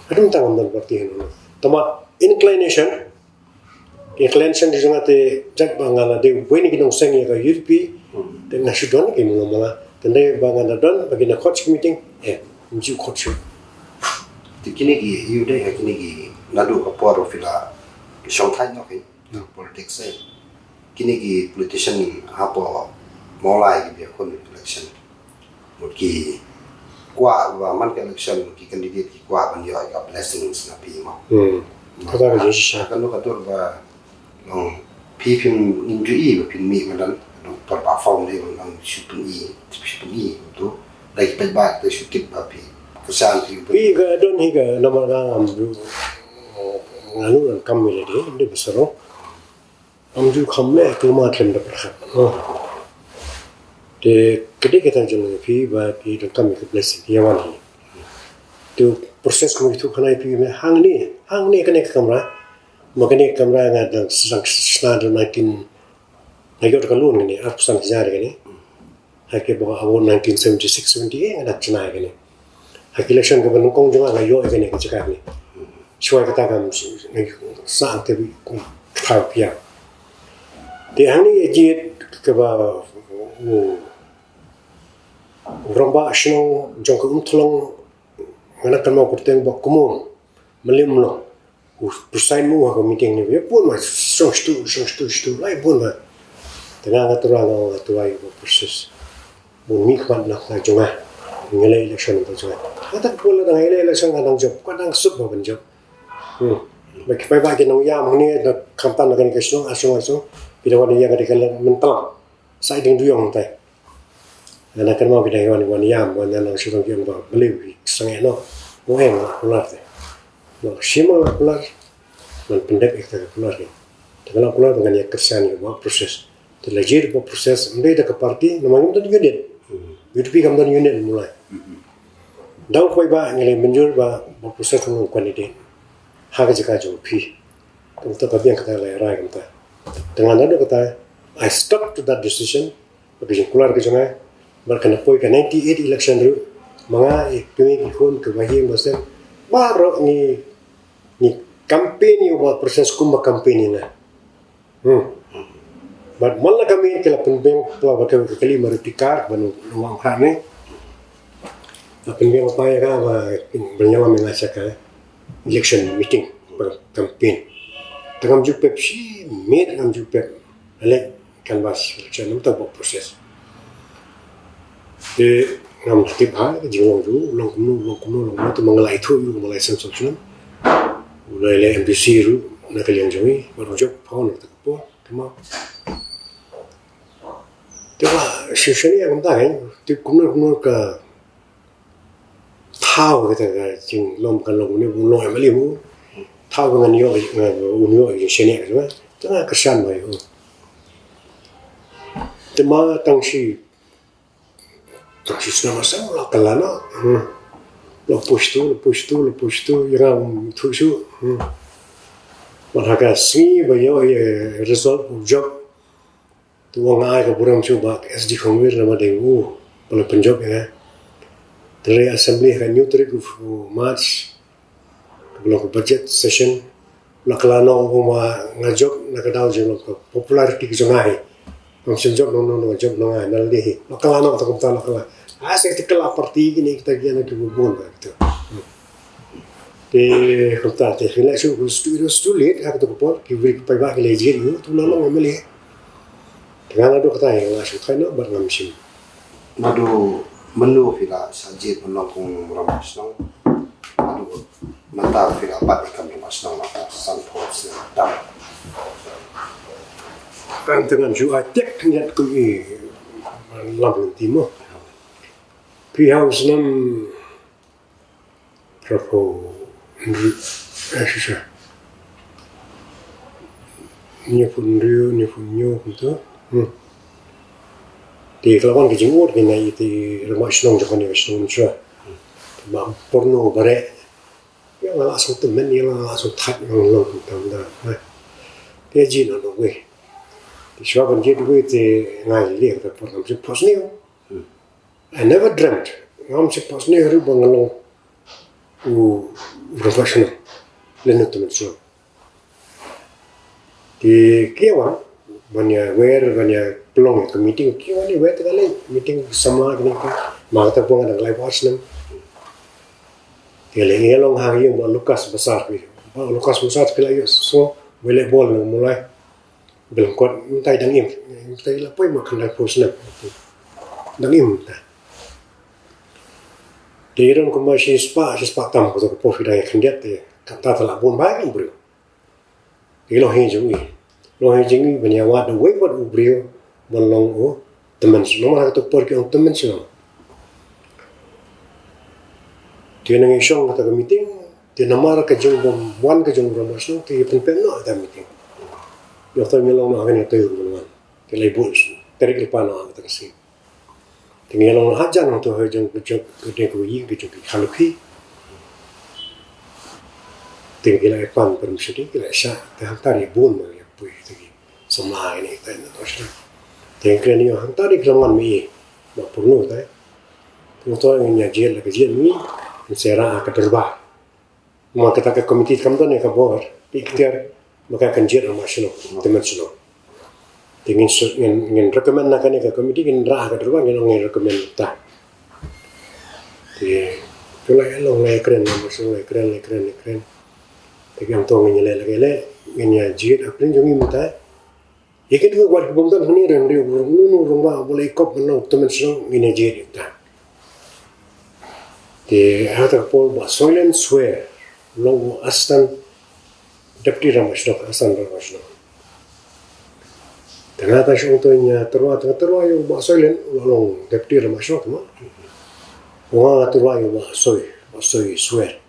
Haduh mynta ngam don party hangno. Tangba inclination, inclination jong nga te, jait ba nga la dei uwei na ki nongseng ïa ka U D P. Hmm. Te nga shu don ki mala mala. Te hynrei ba nga la don, ba ki na khot sha ki meeting, eh, ym ju khot shuh. Te kine ki, ïa u dei ha kine ki, naduh ka por phi la shong thait noh ki. Hmm. Politics eh. Kine ki politician hapoh Mawlai kiba ïakhun election, mut ki kwah ba man ka election, ki candidate ki kwah ban ïoh ka blessings na phi mo. Hmm. Kata ka jingshisha. Kano ka dur ba long phi phim, ngim ju i ba phin mih madan, ka dur ba form dei ba long shu pyni, shu pyni tu. Dei ki paidbah te shu tip ba phi kyrshan phi. Phi ka don hi ka namar ka ngam ju, nga nu ngam kam ïa lade, dei ba sarong. Ngam ju kham leh, tu ma khlem da pyrkhat. Te ka dei kata jong phi ba phi donkam ïa ka blessing ïa wan hi. Tu process kumno ïathuh khana ïa phi, me hangne, hangne kane ka kamra. Ma kane ka kamra nga dang, dang shna da nineteen, nga ïoh da ka loan kane, arphew san hajar kane. Ha ki ba ha nineteen seventy-six seventy-eight nga dang shna kane. Ha ki election kaba nyngkong jong nga, nga ïoh ïa kane ka jaka kane. Shuwa kata kam, nga sah te bi khaw pia. Te hangne ïa jied kaba u rangbah shnong jong ka Umthlong, nga na kynmaw kyrteng Bah Kumon Mylliemlong. U preside mo ha ka meeting ne, ïa bun ma, shong shtu, shong shtu, shtu, lai bun ma. Te nga, nga tyrwa, nga, nga tyrwa ïa u process. Bun mih khmat na ka jong nga. Ngi leh election na ka jong nga. Kata ka por la dang ngi leh election nga dang jop, ka dang suk ba ban jop. Hmm. Ba ki paidbah ki nang ïam hangne, da khamtam na kane ka shnong, ah shnong, ah shnong. Ki da wan ïa ka dei ka leh Myntlang. Sa i ding duyong tai. Nga na kynmaw ki dang wan, wan ïam, wan ïam na ka shnong ki ong ba, balei ki sangeh noh. Mo em nga kular te. Mo shim nga kular. Ngan pyndep ïa kata ka kular te. Te nga la kular ba ngan ïa kyrshan ïa ka process. Te la jied ba process, ym dei da ka party, namar ngim don unit. U D P kam don unit Mawlai. Dang khoi ba ngi la mynjur ba, ba process kam long candidate. Ha ka jaka jong phi. Kumta ka biang kata la rai kumta. Te nga naduh kata, I stuck to that decision. Ba ka jingkular ka jong nga. Bad ka na poi ka ninety-eight election ruh. Ma nga, i kmie ki khun, ka bahaïing bahasem. Baroh ngi, ngi campaign ïa u ba process kumba campaign ïa nga. Hmm. Bad man la ka miet ki la pynbiang palat bad ka kali Maruti car ban u Wang Kha ne. La pynbiang palat ïa ka ba ban ïalam ïa nga sha ka election meeting, ba campaign. Te ngam ju pep shi miet, ngam ju pep. Leh canvass election, namar ba process. Te ngam tip ha ka jinglong jong u, long kumno, long kumno, long kumno, te ma nga la ithuh ïa u, ma nga la ïashem snem. U la leh M D C ruh na ka liang jong ngi, bad u jop phaw na kata ka por, te ma. Te ma, shu shaniah kumta kein, tip kumno kumno ka thaw kata ka jinglong, ka long ne u long M L A mo. Thaw ba ngan ïoh, ngan, un ïoh jingshaniah ka jong nga. Te nga kyrshan ba ïoh. Te ma tang shi Tang shi snem ma snem la kylla noh. Hmm. La push tu, la push tu, la push tu, ïa nga um thuh shuh. Hmm. Bad ha ka sngi ba ïoh ïa result u jop. Te u ong ai ka burom shuh ba S D Khongwir namar dei u ba la pynjop ïa nga. Te la assembly ha ka hynñiew tarik u March. Ka long ka budget session. La kylla noh, u ong ba nga jop na ka daw jong ka popularity ka jong nga hi. Ngam shym jop nong nong, nga jop nong nga na lade hi. La kylla noh, ta kumta la kylla. Ah, sa te kylla party kine kita ki ana ki bun bun ba kita. Te kumta te phi leh shuh, it's too, it's too late ha kata ka por, ki briew ki paidbah ki la jied ïa u, tu la long M L A. Te nga naduh kata hi nga shu thait noh bad ngam shim. Naduh mynno phi la shah jied ban long kum u rangbah shnong? Naduh mynta phi la bat ïa ka kam rangbah shnong, mynta sanphew snem tam. Kan te ngan shu ai tiak khyndiat kum i lam lynti mo. Phi ha u snem Phraphew hynriew, eh, shisha. Hynñiewphew hynriew, hynñiewphew hynñiew kumta. Hmm. Te ka la wan ka jingud kine ïa ki rangbah shnong jong kane ka shnong mynshuwa. Te ba porno ba reh. Ïa nga la sngewthuh men, ïa nga la sngewthuh thait, nga long kumta kumta. Eh. Te jied noh da kawei. Te shuwa ban jied da kawei te nga ïaleh ka por ngam sngewthuh sniew. Hmm. I never dreamt. Ngam sngewthuh sniew ruh ba nga long u, u rangbah shnong. Lane u tymmen shnong. Te ki wan, ban ïa wer, ban ïa pynlong ïa ka meeting, ki wan ïa wer te ka leh meeting samla kine ki, ma kata pang dang lai bor snem. Te leh ngi long ha ïing Bah Lucas Basar phi. Bah Lucas Basar phi la ïohsngew, ba leh bol na Mawlai. Ba lyngkot mynta dang im, mynta la poi ma khyndai phew snem. Dang im mynta. Te i don kumba shispah, shispah tam, kato ka por phi dang ïa khyndiat te kata te la bun bha ki briew. Te i long hi jong i. Long hi jong i ban ïa wad uwei pat u briew ban long u tymmen shnong, namar ha kato ka por ki ong tymmen shnong. Te nang ïa shong kata ka meeting, te namar ka jingbym wan ka jong u rangbah shnong, te ïa pynpep noh ïa ka meeting. Ïoh to ngi long noh ha kane ka taïew kaba wan. Te lai buh tarik lypa noh ha kata ka sngi. Te ngi long noh hajan hangto ha jong ka jong ka dei ka ïing ka jong ki Khalukhi. Ki la pan permission, ki la shah, te hangta ri bun ma ïa pui te ki samla ïa ni te na to shna. Te kren ïa hangta ri ki la ngan mi ma purnu te. Te to ngin ïa jied la ka jied mi, ngin sa rah ha ka dorbar. Ma kata ka komiti kam don ïa ka bor, pi ikhtiar ma ka kan jied ha ma shnong, tymmen shnong. Te ngin su-, ngin, ngin recommend na kane ka komiti, ngin rah ha ka dorbar, ngin ong ngin recommend ta. Te, tu la ïa long la ïa kren, la ïa kren, la ïa kren, la ïa kren. Te ki ong to ngin ïa leh, la ïa leh, ngin ïa jied ha pdeng jong ngi mynta. Ïa kito ki wat ki bym don hangne, ren ri u rong, nu, nu, rong ba, ba la ïa kop ban long tymmen shnong, ngin ïa jied ïa ta. Te, ha ta ka por Bah Soilen Swer, long u assistant deputy rangbah shnong, assistant rangbah shnong. Te nga ta shong to ïa tyrwa, te nga tyrwa ïa u Bah Soilen, u long deputy rangbah shnong, te ma. Nga tyrwa ïa u Bah Soi, Bah Soi Swer.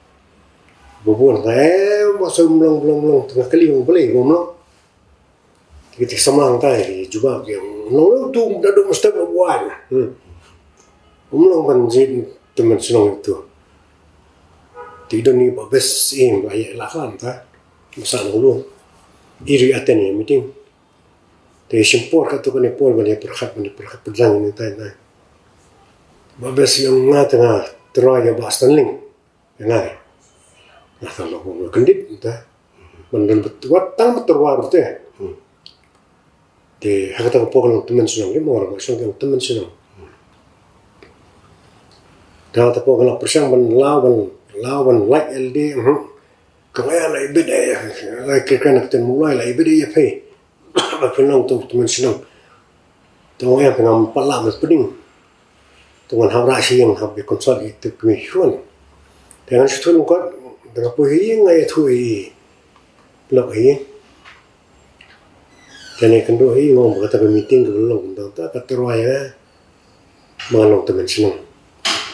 Ba bun, te, eh, Bah Soi um long, um long, um long, te nga kylli ong balei, um long. Te ki samla hangta ki jubab ki ong, um long, um long, tu, da dum step ba buan. Hmm. Um long ban jied tymmen shnong ïa tu. Te i don i Bah Best im, ba ïa la khan ta. Masa nang lu. I ri attend ïa meeting. Te shim por katto katne por ban ïa pyrkhat, ban ïa pyrkhat pyrshang ïa ni tai tai. Bah Best i ong nga te nga tyrwa ïa Bah Stanling. Ïa nga. Nga tang long nga kyndit te. Ban don bet-, wat tang ba tyrwa te. Hmm. Te ha kata ka por ka long tymmen shnong, ki ong rangbah shnong ki ong tymmen shnong. Te ha kata ka por ka la pyrshang ban law ban, law ban lait L D, mhm. Ka ong ïa la ibit ïa, la kyrkan ka ten Mawlai la ibit ïa phi. Ba phin long to tymmen shnong. Te ong ïa phi ngam pat lah ban pdeng. Te ngan hap rah sha ïing hap ïa consult ïa ki kmie ki khun. Te ngan shu thut lyngkot, te nga poi ha ïing nga ïathuh ïa i. Lok ha ïing. Te nga kynduh ha ïing nga ong ba kata ka meeting kaba long kumta ka tyrwa ïa nga ba ngan long tymmen shnong.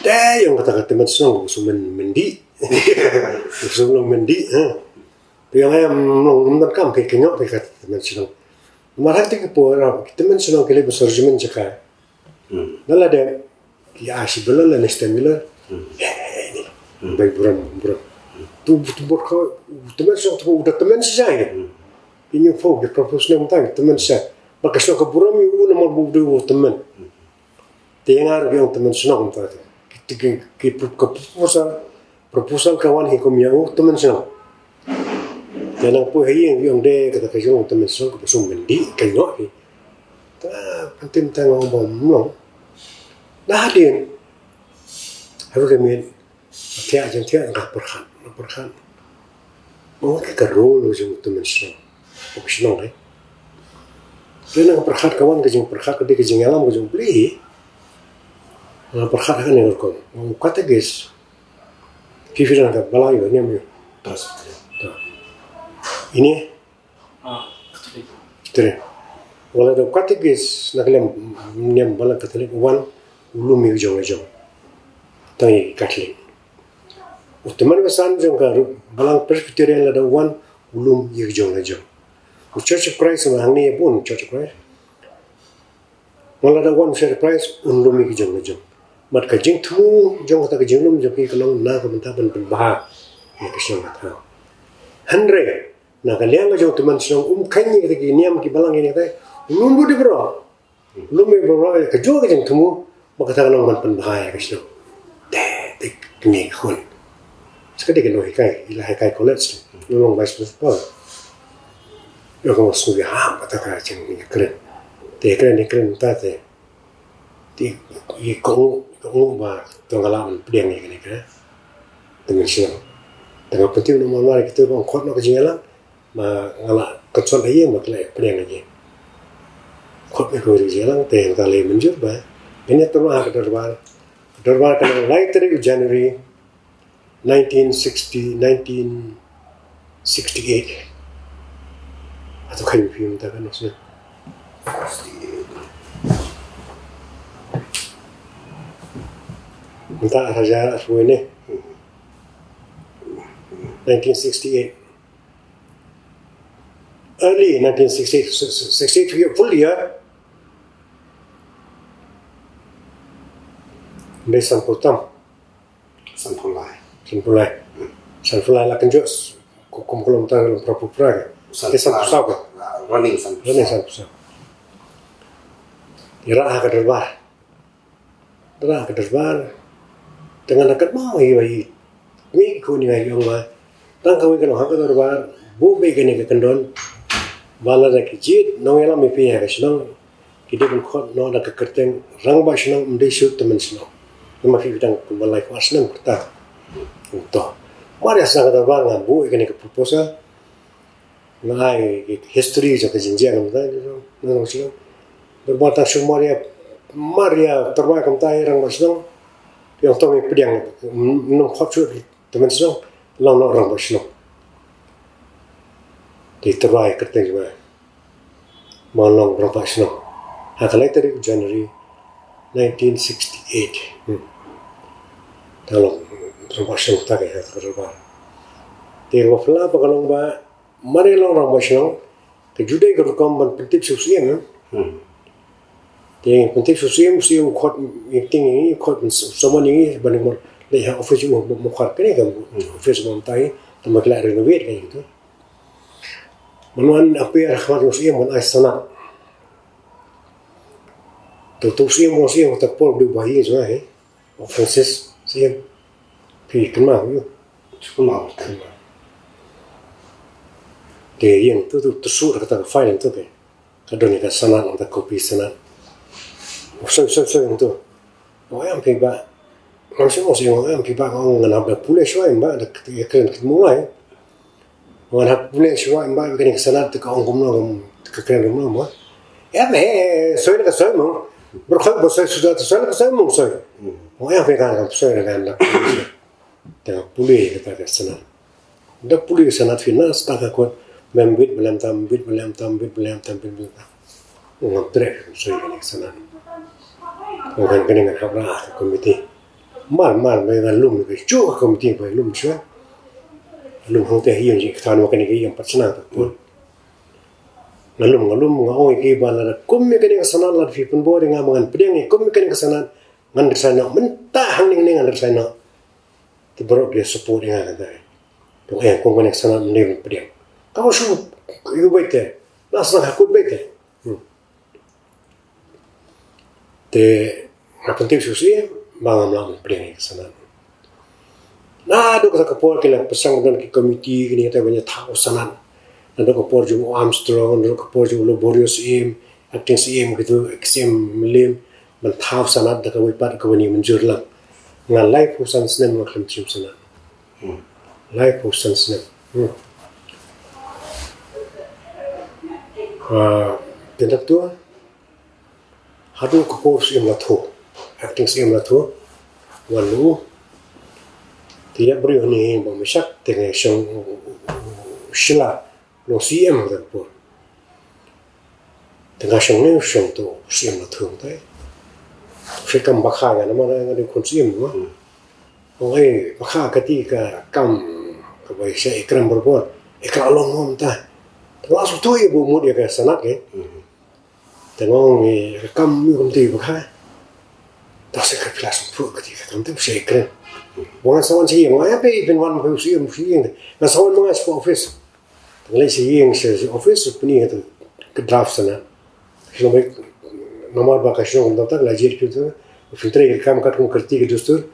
Te ïa nga kata ka tymmen shnong ka shu men, mendih. Ka shu long mendih, ha. Te ïa nga ym long, ym donkam phi kynnoh phi kata tymmen shnong. Namar ha kata ka por ki tymmen shnong ki leit ban sor jingmyn jaka. Hmm. Lada ki ai shi bela lane shi tem bela. Hmm. Eh, eh, ni. Hmm. Bai burom, burom. Tu, tu bor ka, tymmen shnong tu, u da tymmen shi jait. Hmm. Ki ñiewphew, ki propose ne mynta, tymmen shi jait. Ba ka shnong ka burom ïa u namar ba u dei u tymmen. Hmm. Te ïa nga ruh ki ong tymmen shnong mynta te. Ki, ki, ki, ka proposal, proposal ka wan hi kum ïa u tymmen shnong. Te nang poi ha ïing ki ong de kata ka jong u tymmen shnong ka shu mendih ka ñiewphew hi. Ta pyntim ta nga ong ba ym long. Nah hadien. Haduh ka miet. Thiah jingthiah nga pyrkhat, nga pyrkhat. Nga ong ka role jong u tymmen shnong. U shnong eh. Te nga pyrkhat ka wan ka jingpyrkhat ka dei ka jingïalam ka jong u Blei. Nga pyrkhat ha kane ka rukom. Nga ong katekis. Phi phi dang ka balang ïa u niam ïa u. Ine. Ah, Katholik. Katholik. Wat la da u katekis na ka liang niam balang Katholik u wan u lum ïa ka jong la jong. Tang ïa ki Katholik. U tymmen basan jong ka balang Presbyterian la da u wan u lum ïa ka jong la jong. U Church of Christ ma hangne ïa bun Church of Christ. Wat la da wan u Church of Christ un lum ïa ka jong la jong. Bad ka jingthmu jong kata ka jinglum jong ki ka long na ka bynta ban pynbha ïa ka shnong ka thaw. Hynrei na ka liang ka jong u tymmen shnong um kheiñ ïa kita ki niam ki balang ïa kita. U lum bad u bro. U lum bad u bro ïa ka jong ka jingthmu ba kata ka long ban pynbha ïa ka shnong. Te te kine ki khun. Sa ka dei ka nonghikai, i la hikai college, i long vice principal. Ïa ka nong sngewbha hap kata ka jingkren. Te kren, kren ta te. Te i kohnguh, i kohnguh ba to nga lah ban pdiang ïa kane ka tymmen shnong. Te nga pynthikna namar ïa kito ba ong khot noh ka jingïalang ba nga lah consult ha ïing ba ki lah pdiang ïa ki. Khot ïa ka jingïalang te nga la mynjur ba ngin ïa tyrwa ha ka dorbar. Dorbar ka long lai tarik u January nineteen sixty, nineteen sixty-eight. Hato kheiñ phi mynta ka nong sngewthuh? Mynta ar hajar arphew wei ne? Nineteen sixty-eight. Early nineteen sixty-eight, sixty-eight full year. Dei sanphew tam. Sanphew lai. Sanphew lai. Sanphew lai la kynjoh. kum kum kulom ta long pra pra pra ke. Ke san phew saw ke. Running san phew saw. Running san phew saw. Ïa rah ha ka dorbar. Ïa rah ha ka dorbar. Te nga la kat ma ïa ïa. Ngi ki khun ngi ïa ong ba tang kawei ka long ha ka dorbar. Buh beit kane ka kyndon. Ba lada ki jied nongïalam ïa phi ha ka shnong. Ki dei ban khot noh da ka kyrteng rangbah shnong, ym dei shu tymmen shnong. Namar ki dang kumba lai kwah shnong kyrta. To. Mar ïa sdang ka dorbar nga buh ïa kane ka proposal. Nga ai ki history jong ka jingjia kumta, nong shnong. Dorbar tang shu mar ïa, mar ïa dorbar kumta ïa rangbah shnong. Ki ong to ngi pdiang, ym khot shu tymmen shnong, long noh rangbah shnong. Te tyrwa ïa kyrteng jong nga. Ma long rangbah shnong. Ha ka lai tarik January nineteen sixty-eight. Hmm. Te long rangbah shnong ta ka ha ka dorbar. Te ruh pla ba ka long ba mar ïa long rangbah shnong. Ka ju dei ka rukom ban pyntip sha u Syiem, eh. Hmm. Te pyntip sha u Syiem, u Syiem u khot meeting, u khot ban s-, summon ïa ngi ban leit ha office u Mukhar kane ka office ba mynta te ma ki la renovate ka ïa tu. Ban wan appear ha khmat u Syiem ban ai sanad. Tu tu Syiem, u Syiem ta por du ba ïa jong ai. Francis Syiem. Phi kynmaw ïa u? Kynmaw. Te ïa tu tu tu shu da kata ka file tu te. Ka don ïa ka sanad, ïa ka kopi sanad. Soi soi soi tu. Ong em phi Bah. Ngam sngewsih ong em phi Bah, ong ngan hap da pule shuwa em Bah, da kren kit mawlai. Ngan hap pule shuwa em Bah, kane ka sanad te ka ong kumno, ka kren kumno mo. Em he, soi na ka soi mo. Bro kha ba soi suda te soi na ka soi mo soi. Ong em phi kan soi na kan da. Te nga pule kata ka sanad. Da pule sanad phi na sdang ka kot, mem bit ba lem tam, bit ba lem tam, bit ba lem tam, bit ba lem tam. Ngam treh soi kane ka sanad. Ngan kane ngan hap rah ka komiti. Mar mar ba ngan lum ka shu ka komiti ba lum shuwa. Lum hangta ïa ngi kata nwa kane ka ïa pat sanad ka kot. Nga lum, nga lum, nga ong ïa ki ba lada kum ïa kane ka sanad lada phi pynbor ïa nga ba ngan pdiang ïa kum ïa kane ka sanad ngan resign noh. Mynta hangne ngan resign noh. Te baroh ki support ïa nga kata. Te ong eh kum kane ka sanad mynta ban pdiang. Ka ong shu ïa u beit te. Na sdang ha kut beit te. Hmm. Te nga pyntip shu sih ba ngam lah ban pdiang ïa ka sanad. Naduh kata ka por ki la pyrshang don ki komiti kine kata ban ïa thaw sanad. Naduh ka por jong u Armstrong, naduh ka por jong u Laborious Syiem, acting Syiem kitu, ex Syiem Mylliem, ban thaw sanad da kawei pat kaba ngi mynjur lang. Nga laiphew san snem nga khlem shim sanad. Hmm. Laiphew san snem. Hmm. Ah, te naduh tu, haduh ka por Syiem Lathuh. Acting Syiem Lathuh. Wan lu. Te ïa briew ne ba mashak te nga shong u, u, u, u Shylla. Long Syiem ka por. Te nga shong ne shong to Syiem Lathuh te. Shi kam bakha nga namar nga dei khun Syiem ma. Hmm. Ong eh bakha kati ka kam kaba sha ikram borbor. Ikra long mo mynta. Te nga sngewthuh ïa ba mut ïa ka sanad ke. Hmm. Te nga ong eh ka kam ïa kumta bakha. Ta se ka phi la sngewthuh kati ka kam te sha ikram. Ba ngan sa wan sha ïing, nga ïa phi phin wan phi u Syiem, phi ïing. Ngan sa wan ma nga sha office. Te nga leit sha ïing sha, sha office, pyni ïa ka draft sanad. Shnong ba, namar ba ka shnong kumta ka la jied phi tu. Phin trei ka kam katkum ka riti ka dustur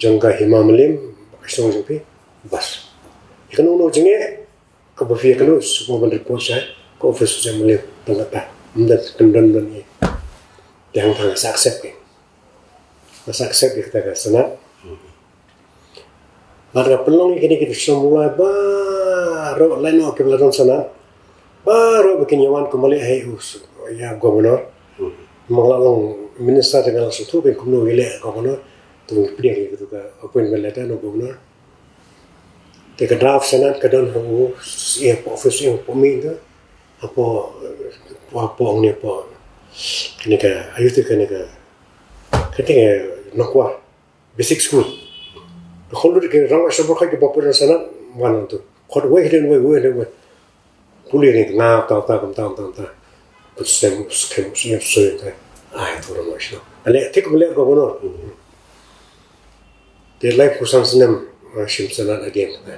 jong ka Hima Mylliem, ba ka shnong jong phi. Bas. Ïa kano kano jingeh kaba phi ïakynduh shuwa ban report sha ka office jong Mylliem tang kata. Ym don, ym don, ym don ïa. Te hangta nga sa accept ïa. Nga sa accept ïa kata ka sanad. Bad nga pynlong ïa kine ki shnong Mawlai baroh, lano kiba la don sanad, baroh ba kin ïa wan kumba leh ha u s-, ïa governor. Hmm. Ma nga la long minister te nga la sngewthuh kumno ïa leh governor. Te ngi pdiang ïa katu ka appointment letter na u governor. Te ka draft sanad ka don ha u, ïa hapoh office, ïa hapoh miej te. Hapoh, hapoh, hapoh, ong ne hapoh. Kane ka, ayu te kane ka. Kane ka Nongkwar. Basic school. Ka khot lut ki rangbah shnong baroh kiba pynlong sanad, wan nangtu. Khot wei hadien wei, wei hadien wei. Pule ne nga ta ta kam ta ta ta. Put stem skem skem soi ta. Ai tu rangbah shnong. Ale tik bele governor. Te laiphew san snem, ah, shim sanad hadien ta.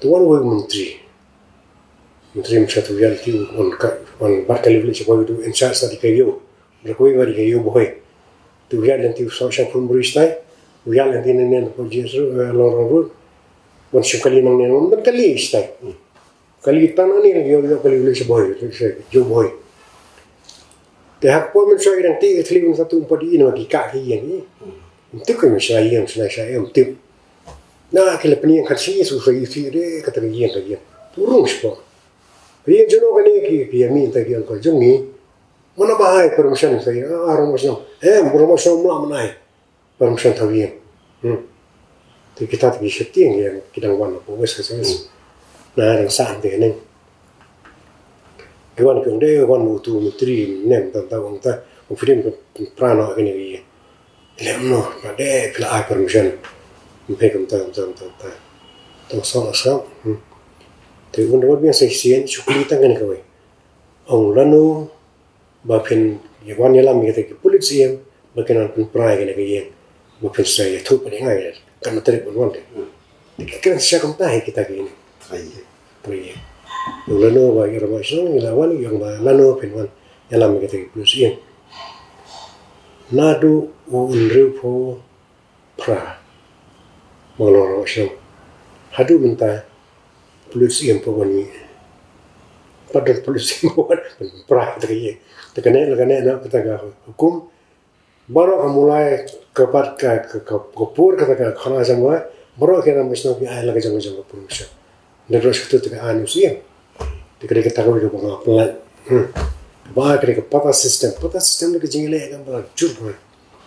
Tu wan wei u myntri. Myntri mynshwa tu ïa lynti wan ka, wan bad kali village boy tu in charge sa dei ka ïew. Bad kawei bad dei ka ïew Bhoi. Tu ïa lynti u song shang phun bri stai. U ïa lynti ne ne po ji su, eh, long rong rut. Wan shim kali nang ne wan ban kali stai. Kali tang ne ïew ïew kali village boy. Ïew Bhoi. Te hak po mynshwa i dang ti ka thli mynshwa tu umpat i ne ma ki ka ki ïeng i. Ym tip ka mynshwa ïeng shna sha ïeng ym tip. Na ki la pynïeng khat shi su sa i si re ka ta ka ïeng ka ïeng. Tu rung shi po. Ka ïeng jono ka ne ki ki ïa mi ta ki ïeng ka jong ni. Mana ba ai permission sa i a rung ma shnong. Em rung ma shnong mla mana ai. Permission thaw ïeng. Hmm. Te kita te ki sheptieng ïa ki dang wan hapoh West ka seng. Na dang sa ante neng. Ki wan ki ong de wan u tu myntri nem tam tam ong ta. Ong phi dem ka pra noh kane ka ïeng. Lem noh na de phi la ai permission. Ym phi kumta kumta kumta kumta. Tang song asap. Hmm. Te un da wan biang sa shisien shu kylli tang kane kawei. Ong lano ba phin ïa wan ïalam ïa kita ki pulit siem ba kin wan pynpra ïa kane ka ïing ba phin sa ïathuh pat ïa nga ïa kane tarik ban wan de. Te ki kren sha kumta hi kita ki ïing. Ai. Ïa lano ba ïa rama shnong ïa la wan ïa ba lano phin wan ïalam ïa kita ki pulit siem. Naduh u hynriewphew phra. Manglor shnong. Haduh mynta pulit siem pa wan ngi. Pat don pulit siem pa wan pra ta ka ïing. Ta kane la kane na kata ka hukum. Baroh ka mulai ka pat ka ka ka ka pur kata ka khana jam wa. Baroh ki rama shnong ki ai la ka jong ka jong ka permission. Da ros kata ta ka anu siem. Ta ka dei kata ka wei ka ba nga pynlait. Hmm. Ba ka dei ka pata system. Pata system da ka jingïaleh ka ba jur ba.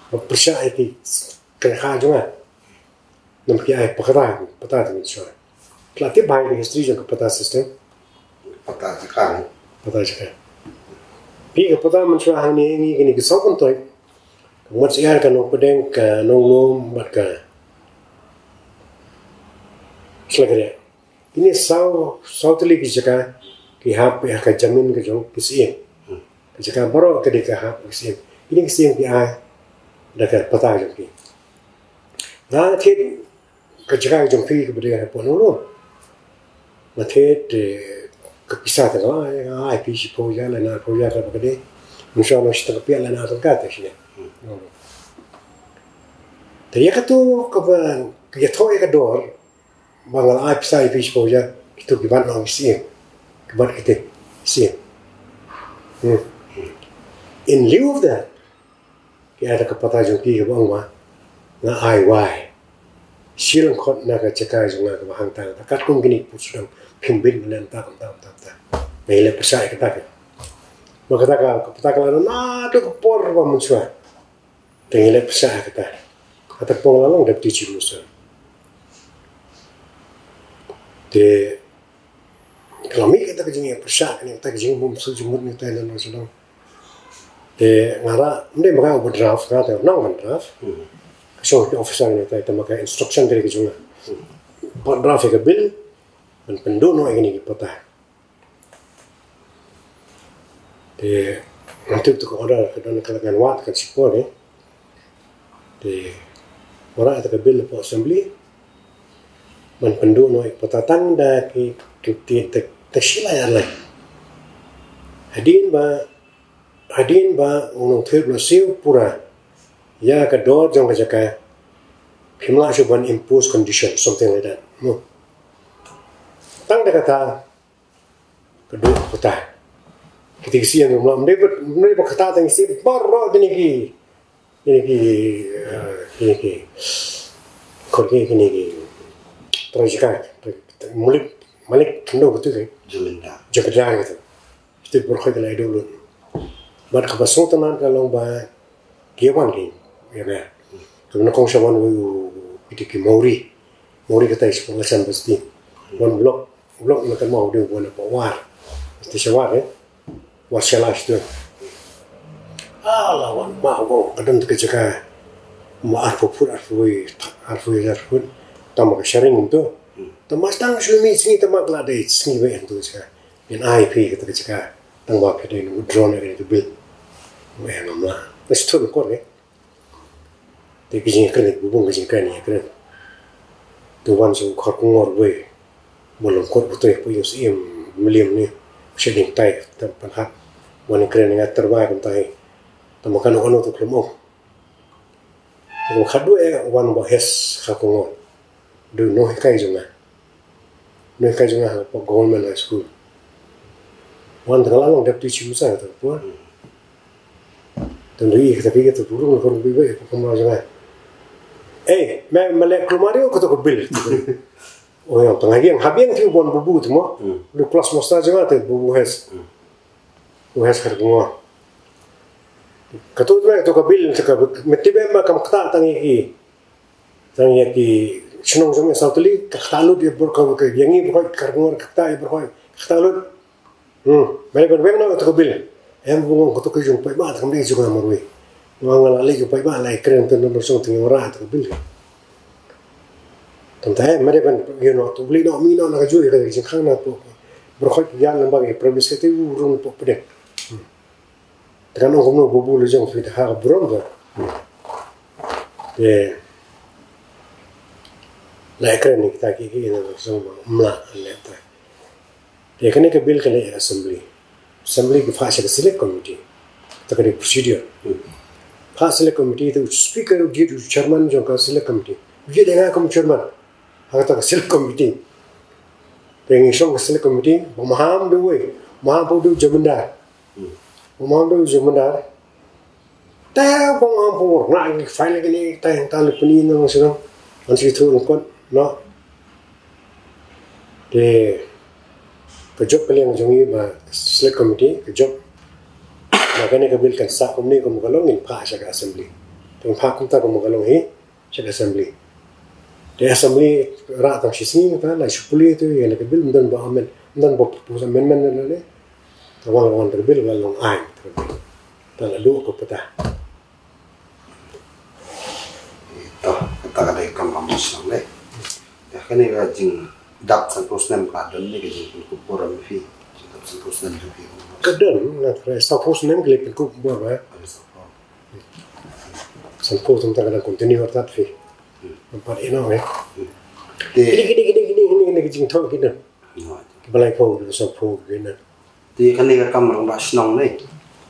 Ba pyrshah ïa ki Ka kha jong nga. Nam ki ai pata, pata te mynshuwa. Tla tip bha ïa ka history jong ka pata system. Pata jaka. Pata jaka. Phi ka pata mynshuwa hangne ngi kine ki saw kyntoit. Ka Matsiar, ka Nongpdeng, ka Nonglum bad ka Shlakria. Kine saw, saw tylli ki jaka ki hap ha ka jamin ka jong ki syiem. Ka jaka baroh ka dei ka hap ki syiem. Kine ki syiem ki ai da ka pata jong ki. Nga thied ka jaka jong phi kaba dei hapoh Nonglum. Nga thied, eh, ka pisa te nga ai, nga ai phi shiphew hajar lane arphew hajar kaba ka dei. Mynshuwa nga shiteng ka pia lane arteng ka te shine. Te ïa katu kaba ka ïathoh ïa ka dor. Ba nga la ai pisa ïa phi shiphew hajar, kito ki bat noh ki syiem. Ki bat kito ki syiem. Hmm. In lieu of that, ki ai da ka pata jong ki kaba ong ba nga ai wai. Shi lyngkhot na ka jaka jong nga kaba hangta. Katkum kine ki pud sdang phin bit mynta mynta mynta mynta. Nga ïaleh pyrshah ïa kata ka. Ba kata ka, ka pata ka la don naduh ka por ba mynshuwa. Te ngi leh pyrshah kata. Kata pong la long Deputy Chief Minister. Te ka la mih kata ka jingïapyrshah, kata ka jingbymsuk jingmut ngi tai lano shalong. Te nga ra, ym dei ma nga uba draft, nga te nang ban draft. Ka shong ki officer ngi tai te ma ka instruction ka dei ka jong nga. Pat draft ïa ka bill, ban pynduh noh ïa kine ki pata. Te ngan tip tu ka order ka don ka ngan wad kan shipor eh. Te ora ta ka bill hapoh assembly. Ban pynduh noh ïa ka pata tang da ki ki ti te te shilai alai. Hadien ba hadien ba u nongthied u la siew pura ïa ka dor jong ka jaka. Phim lah shuh ban impose condition something like that. No. Tang da kata ka duh kata. Kita ki sien mla mdei ba mdei ba kata tang sien baroh kini ki kini ki eh, kini ki khor ki kini ki trajika malik malik kendo betul ke. Jemindar. Jemindar gitu. Itu berkhoi kena idol. Bad ka ba sngewtynnat ka long ba ki wan ki, ïa ba ka na kong sha wan wei u, iti ki Maori. Maori kata i sha Pangasinan Basti. Wan blok blok na kan mau dei wan pa war. Ti sha war eh. War sha la sha tu. Ala wan ma go ka dang ka jaka. Ma arphew phut arphew wei arphew wei arphew phut. Tama ka sharing tu. Tama stang shu mi sngi tama kla dei sngi wei tu jaka. Ngin ai phi kata ka jaka tang ba phi dei withdraw na kata ka bill. Ngam ïa ngam lah. Ka sthun kor ke. Te ka jingkren, bubung ka jingkren ïa kren. Te wan sha u Kharkongor wei. Ba long kor butoi pa ïa u Syiem Mylliem ni. Sha ding tai tam pan hat. Wan kren nga terbai kumta hi. Tama kano kano tu khlem ong. Te ka khadduh eh wan ba hes Kharkongor. Du nonghikai jong nga. Nonghikai jong nga ha ka Government High School. Wan te ka la long deputy chief minister kata ka por. Te ndu i kata phi kata purung ka rung bibai ka kamra jong nga. Eh, me me leh klumari kata ka bill. Oh ya, tang habiang habiang ki wan bubu tu mo. Du class master jong nga te bubu hes. Bubu hes Kharkongor. Kata tu ka bill te ka meti be ma kam kata tang i. Tang ïa ki shnong jong ïa Sawtylli ka kata lut ïa bor ka ka ïa ngi bor ka Kharkongor ka kata ïa bor ka kata lut. Hmm. Mari ban weng na to ka bill. Em bungong ko to ka jong pai ba tang dei jong marwei. Nga nga la lei jong pai ba la kren to number song tang ïa ra to ka bill. Tang tai mari ban ïa no to bli no mi no na ka jui ka jingkhang na to. Bor ka ïa nang ba ïa promise ka te u rung po pdeng. Te kan ong kumno bubu la jong phi te ha ka burom ba. Te la kren ni kita ki ki na jong ba mla le ta. Te kane ka bill ka le assembly. Assembly ki phah sha ka select committee. Ta ka dei procedure. Phah select committee te u speaker u jied u chairman jong ka select committee. U jied nga kum chairman. Ha kata ka select committee. Te ngi shong ka select committee ba maham dei wei. Maham pa u dei u jamindar. Ba maham dei u jamindar. Te ba maham pa u nga ngi file kane te ta le puni na sino. An si thu ngi kot no. Te ka jop ka liang jong ngi ba select committee ka jop. Ba kane ka bill kan sah kumne kum ka long ngin phah sha ka assembly. Te ngin phah kumta kum ka long hi. Sha ka assembly. Te assembly rah tang shi sngi kata la shu pule tu ïa ka bill ym don ba amend, ym don ba propose amendment ne ne. Te wan wan ka bill la long ai. Te la duh ka pata. To, kata ka dei kam kam shnong le. Ïa kane ka jingdap sanphew snem ka don ne ka jingpynkup burom phi. Jingdap sanphew snem jong phi. Ka don, nga kata sanphew snem ka lei pynkup bor ba. Sanphew tang ka dang continue artat phi. Nampat ino eh. Te kini kini kini kini kini kini ka jingthoh kini. Ki balai phew ki sanphew kini. Te kane ka kam rangbah shnong ne.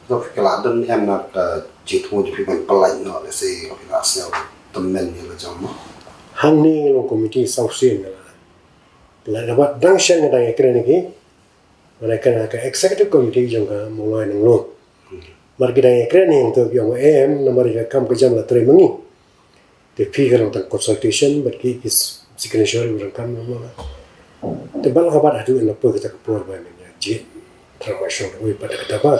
To phi ka la don em na ka jingthmu jong phi ban pynlait noh lehse phi la sngew tymmen ïa la jong mo. Hangne long committee saw sien ka la. Pynlait da wat dang shen ka dang ïakren ki. Ba la kren ka executive committee jong ka Mawlai Nanglong. Mar ki dang ïakren ïa to ki ong em namar ka kam ka jam la trei ma ngi. Te phi ka long tang consultation bad ki ki signature ba dang kam ma. Te ba la ka bat haduh na poi kata ka por ba men ïa jied. Tang ba shong wei pat kata ba.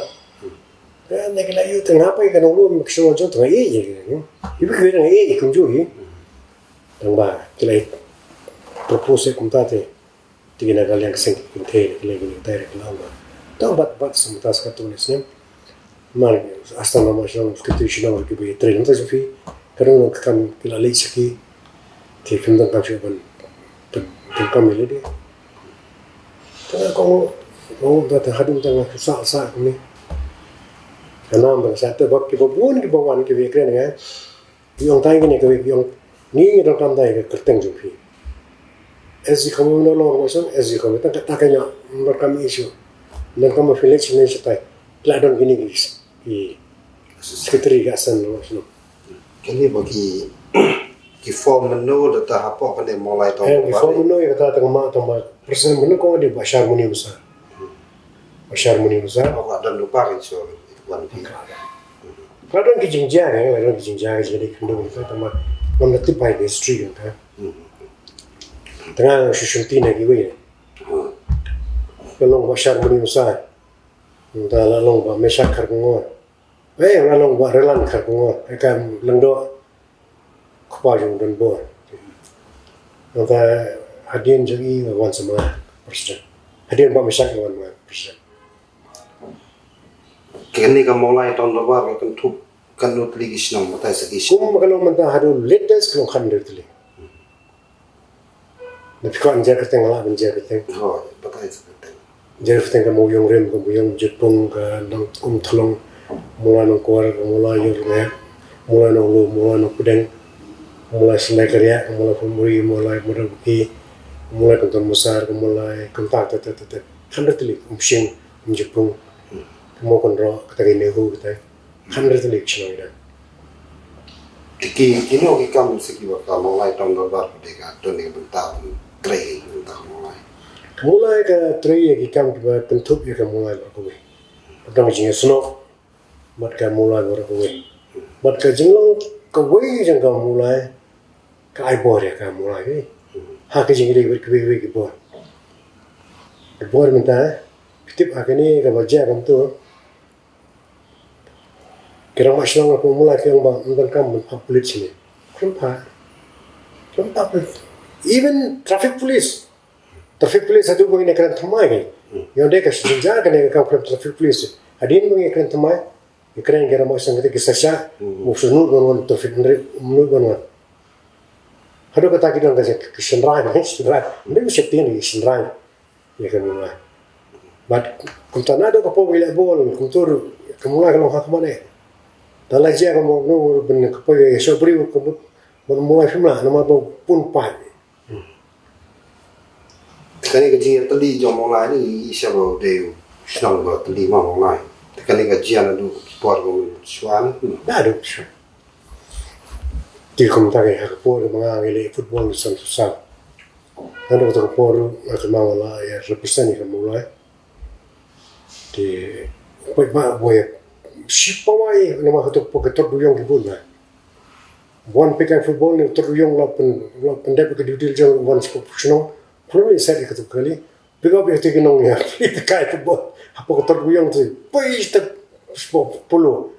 Te ne ki la ïoh te nga pa ka nong lum ka shong jong tang ïa ïa. Ïa ki dang ïa ïa kumju ïa. Tang ba ki la propose kumta te. Te ki na ka liang ka seng ki kynthei, ki liang ki kynthei ki la ong. Tang bat bat sa mynta sa katto ne snem. Mar hasta na ma shnong ki tu shnong ki ba ïa trei mynta jong phi. Ka dang ka kam ki la leit sha ki. Te phim dang kam shuh ban pyn pyn kam ïa lade. Te nga kong kong da te haduh te nga sa sa kumne. Ka nam ba sa te ba ki ba bun ki ba wan ki ba ïa kren nga. Ki ong tai kine kawei ki ong ngi ngi donkam tai ka kyrteng jong phi. S G Khamar na long wa song S G Khamar ta ta ka nya donkam issue. Donkam village ne shatai. La don kine ki ki secretary ka san wa song. Kane ba ki ki Form mynno da ta hapoh kane Mawlai Town. Eh, form mynno ïa kata tang ma tang ma. President mynno ko di Bashar Muni Musa. Bashar Muni Musa. Ko ka don lupa kan so wan pi. Ka don ki jingjia ka, ka don ki jingjia ka jadi kendung ka tang ma. Ngam da tip ïa history ka. Tang shushun ti na ki wei. Ka long Bashar Muni Musa. Nda la long ba Meshak Kharkongor. Eh, la long ba Relan Kharkongor. Eh, ka Langdoh. Kpa jong Don Bor. Nda hadien jong i nga wan sama president. Hadien ba Meshak nga wan ma president. Kane ka Mawlai Town Dorbar ka kynthup kan lut li ki shnong batai sa ki shnong. Kum ka long mynta haduh latest ka long khan lut li. Na phi kwah njer kyrteng la ban njer kyrteng. Ho, batai sa kyrteng. Njer kyrteng ka Mawïong Rim, ka Mawïong Jepung, ka Nongkum Thlong, Mawlai Nongkwar, ka Mawlai Ïor Rngeh, Mawlai Nonglu, Mawlai Nongpdeng, Mawlai Syndai Kariah, ka Mawlai Phunmuri, Mawlai Mawdawki, Mawlai Kynton Musar, ka Mawlai Kyntak, tet tet tet tet. Khan da tili, Umshing, Umjepung, ka Mawkynroh, ka Tari Nehu, ka Tai. Hundred election ong ida. Ki, kino ki kam sa kiba ka Mawlai Town Dorbar ka dei ka don ïa ka bynta ban trei ïa ka bynta ka Mawlai. Ka Mawlai ka trei ïa ki kam kiba kynthup ïa ka Mawlai baroh kawei. Ka don ka jingïasnoh bad ka Mawlai baroh kawei. Bad ka jinglong kawei jong ka Mawlai ka ai bor ïa ka Mawlai kawei. Ha ka jingïaleh bad kawei kawei ki bor. Ki bor mynta, eh, ki tip ha kane kaba jia kumto. Ki rangbah shnong na Mawlai ki ong ba ym donkam ban phah pulit shane. Khlem phah. Khlem phah pulit. Even traffic police. Traffic police haduh ba ngin ïa kren thymmai ka. Ïa dei ka shisha kane ka kam kren traffic police. Hadien ba ngin ïa kren thymmai. Ïa kren ki rangbah shnong kita ki sa shah. Mo shu nud ban wan traffic hynrei nud ban wan. Haduh kata ki don ka shynrai, shynrai. Hynrei safety ki shynrai. Ïa ka Mawlai. Bad kumta naduh ka por ba ngi leh bol, kumta ruh ka Mawlai ka long ha khmat eh. Te la jia ka Mawlai ban ka por ïa shoh briew ka mut ban Mawlai phim lah namar ba bun paid. Kane ka jingïatylli jong Mawlai ni i sha ba dei u shnong ba tylli ma Mawlai. Te kane ka jia naduh ki por ba shuwa ni. Naduh shuwa. Te kumta ka ha ka por ba nga ngi leh football san san. Naduh kata ka por ruh nga kynmaw nga la ïa represent ïa ka Mawlai. Te paidbah ba ïa shipawai namar kata ka por ka Tyrwa Duyong ki bun ba wan peit kai football ne Tyrwa Duyong la pyn, la pyndep ka duty jong wan sha ka shnong. Pynlong ïa set ïa kata ka kali. Pick up ïa kata ki nong ïa peit kai football. Hapoh ka Tyrwa Duyong te poi te polo.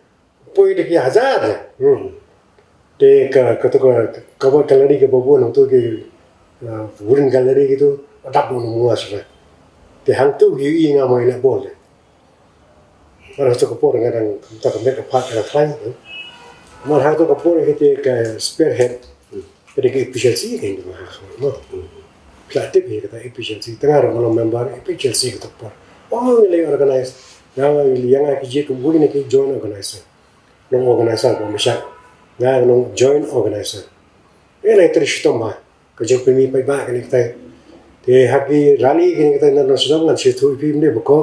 Poi da ki hajar. Hmm. Te ka, ka, ka, ka bad gallery ka ba bun hangto ki, uh, wooden gallery kitu, dap bun mua sha. Te hangto ki i nga mai na bol. Mar hangto ka por nga dang ta ka met ka pat ka khlaiñ. Mar hangto ka por ki te ka spearhead. Ka dei ka A P H L C ka, ïa ka ha ka, no. Ka la tip ïa kata A P H L C, tang nga ruh nga long member A P H L C kata ka por. Oh, ngi la organize. Nga, ïa nga ki jied kum wei na ki joint organizer. Long organizer ba mashak. Nga long joint organizer. Ngi la trei shitom ba ka jong phi mi paidbah kane katai. Te ha ki rally kane katai na nong shnong ngan shu ïathuh ïa phi mynne ba ko.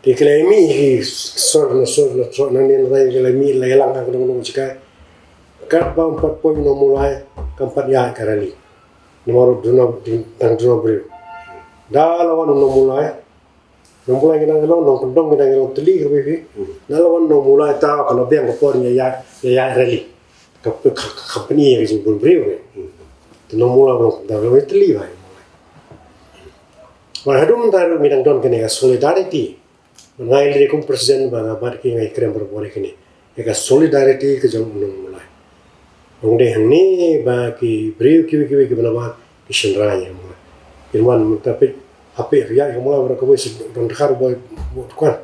Te ki la mih ki sor na sor na sor na ne na ki la mih la ïalang ha ka nong nong jaka. Katba ym pat poi u nong Mawlai kam pat ïaid ka rally. Namar duna dang duna briew. Da la wan u nong Mawlai. Nong Mawlai ngi dang ïalong, nong kyndong ngi dang ïalong tylli ka bynta. Da la wan u nong Mawlai ta ka la biang ka por ïa ïaid, ïa ïaid rally. Ka, ka, ka company ïa ka jingbun briew. Te nong Mawlai u nong da la wan tylli ba. Wan haduh mynta ruh ngi dang don kane ka solidarity. Nga i lade kum president ba nga bat ki nga i krem barabor ïa kine. Ïa ka solidarity ka jong u nong Mawlai. Ong dei hangne ba ki briew kiwei kiwei kiba na ba ki shynrai ïa Mawlai. Kin wan mynta peit hapdeng ïa ka Mawlai ba ka wei shu don dkhar ba ba dukan.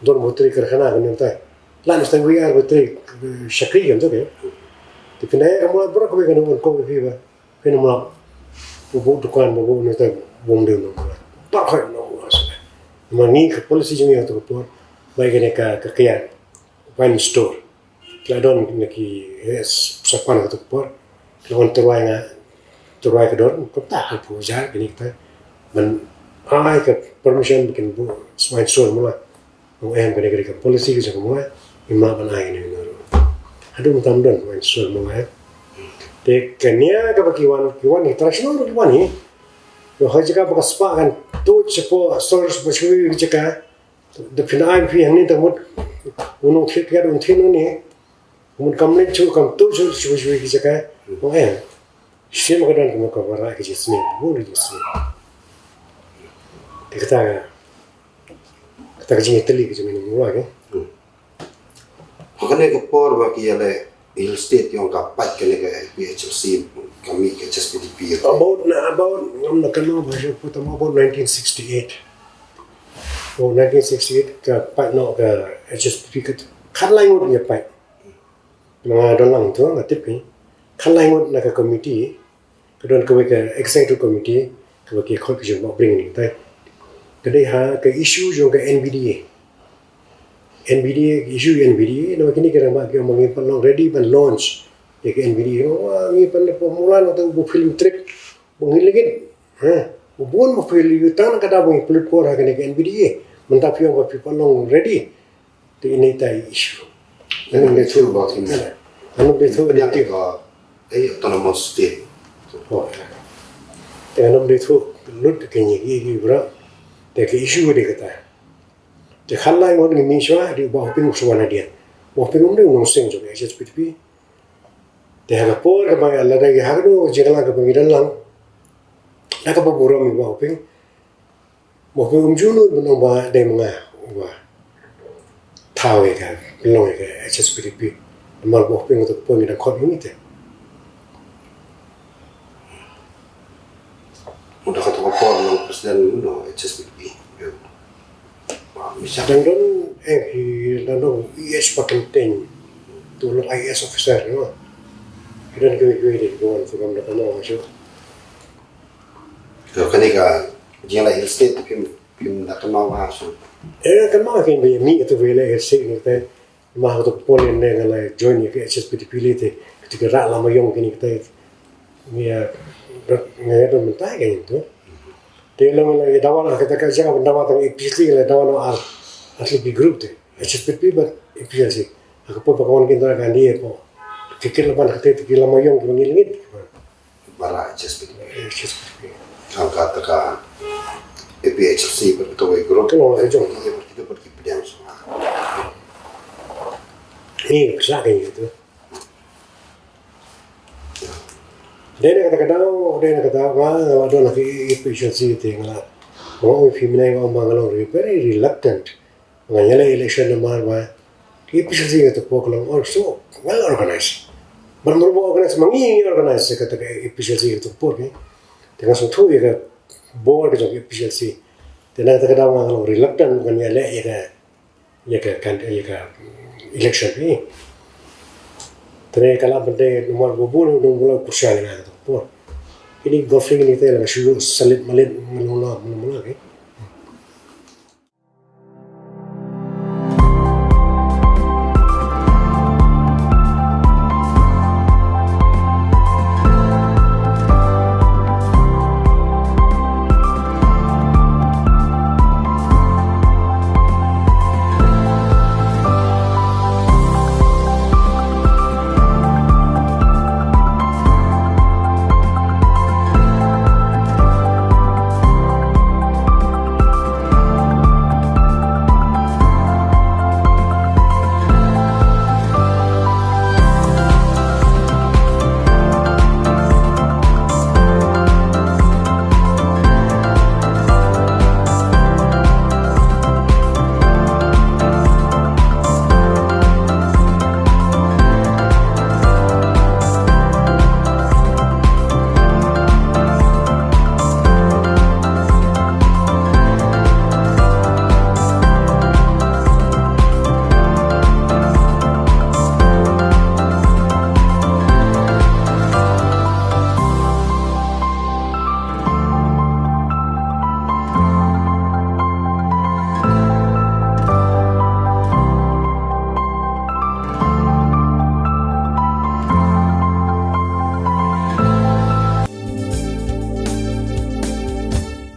Don ba trei karkhana ka mynta. Lan sta wei ar ba trei shakri kan tu ke. Te pynda ïa ka Mawlai ba ka wei kan wan ko ki ba. Phin ym lah. Ba buh dukan, ba buh neta, bym dei nong Mawlai. Baroh nong Mawlai seh. Namar ngi ka policy jong ngi ha kato ka por. Ba ïa kane ka, ka kiad wine store. Ki la don na ki, eh, sa pan ha kato ka por. Ki la wan tyrwa ïa nga, tyrwa ïa ka dor, kumta ha phew hajar kine kita. Ban ai ka permission ba kin buh wine store Mawlai. Ong em, kane ka dei ka policy ka jong ka Mawlai, ngim lah ban ai kane kane ruh. Haduh mynta ym don, wan shuh mo, eh. Te kane kaba ki wan, ki wan hi, traditional ki wan hi. Yo, ha jaka ba ka spah kan tuid shapoh, sor shapoh, shwi ki jaka. Da phin ai phi hangne da mut, u nongthied ka, u nongthied hangne. Mut kam leit shuh, kam tuid shuh, shwi shwi ki jaka. Mo, eh. Shisien ka don kumno ka wanrah ka jingsniew, bun ka jingsniew. Te kata ka, kata ka jingïatylli ka jong ngi nongmihkhmat, eh. Hmm. Ha kane ka por ba ki ïaleh Hill State ïong ka pait kane ka A P H L C, ka mih ka H S P D P. About na, about, ngam da kynmaw ba shu put about nineteen sixty-eight. Oh, nineteen sixty-eight ka pait noh ka H S P D P ka, khatlai ngut ïa pait. Nga don lang tu, nga tip ki. Khatlai ngut na ka committee, ka don kawei ka executive committee, kaba ki khot ki jong Bah Pring ni, tai. Ka dei ha ka issue jong ka N V D A. N V D A, issue N V D A, namar kine ki rangbah ki ong ba ngi pat long ready ban launch ïa ka N V D A. Ong, ah, ngi pat la pom mulan ïa uta u ba phi lyntrep, ba ngi lyngngoh. Ha, u bun ba phi lyngngoh, tang na ka daw ba ngi pynlut por ha kane ka N V D A. Mynta phi ong ba phi pat long ready. Te ine ita i issue. Ngan ym dei thuh ba ki, ngan ym dei thuh ba ki, eh, autonomous state. Oh, te ngan ym dei thuh lut ki ngi ki, ki bra. Te ki issue dei kata. Te khatlai ngut ngi mih shuwa, dei u Bah Hoping u shu wan hadien. Bah Hoping um dei u nongseng jong ka H S P D P. Te ha ka por kaba ïa lada ïa ha kano jingïalang kaba ngi don lang, da kaba burom ïa u Bah Hoping. Mo, phi um ju nud ban ong ba dei ma nga uba thaw ïa ka, pynlong ïa ka H S P D P. Namar ba phi ngi to poi ngi dang khot ngi te. Uta ka to ka por long president uno H S P D P. Dang don, eh, dang don E H Patenteng. Tu long I A S officer, no. Ki don kiwei kiwei de, ki wan, ki wan da ka no, shu. Kane ka jingïaleh Hill State phim, phim da kynmaw ha shuh. Eh, kynmaw kein ba ïa mih ïa tu ba ïaleh Hill State ni te. Namar ha kato ka por lei nga la join ïa ka H S P D P lei te. Kito ki rah lama ïong kine kita. Ngi ïa, ngi ïa don mynta kein tu. Te long la ïa dawa la kata ka jaka ban dawa tang A P H L C la dawa noh ar. Ar tylli ki group te. H S P D P bad A P H L C. Ha ka por ba ka wan ka Indira Gandhi hapoh. Ki kit la ban kata ki lama ïong kiba ngi lyngngoh. Ba rah H S P D P. H S P D P. Hangta ka A P H L C bad kawei group. Ka long la jong. Ïa bad kita bad ki pdiang shuwa. Ni ka sha ka ïa tu. Dei na kata ka daw, dei na kata ba nga la don ha ka A P H L C te nga la. Nga ong phi mynne nga ong ba nga long very reluctant. Nga ïaleh election namar ba ki A P H L C ha kato ka por ka long also well organized. Bad namar ba organized ma ngi ngi organized kata ka A P H L C ha kato ka por, te nga sngewthuh ïa ka bor ka jong ka A P H L C. Te na kata ka daw nga long reluctant ban ïaleh ïa ka, ïa ka, ïa ka election, eh. Te ka la ban dei namar ba bun u nongbuh la pyrshah ïa nga ha kato ka por. Kine Godfrey kine te la shu salit malit, mano la, mano la, eh.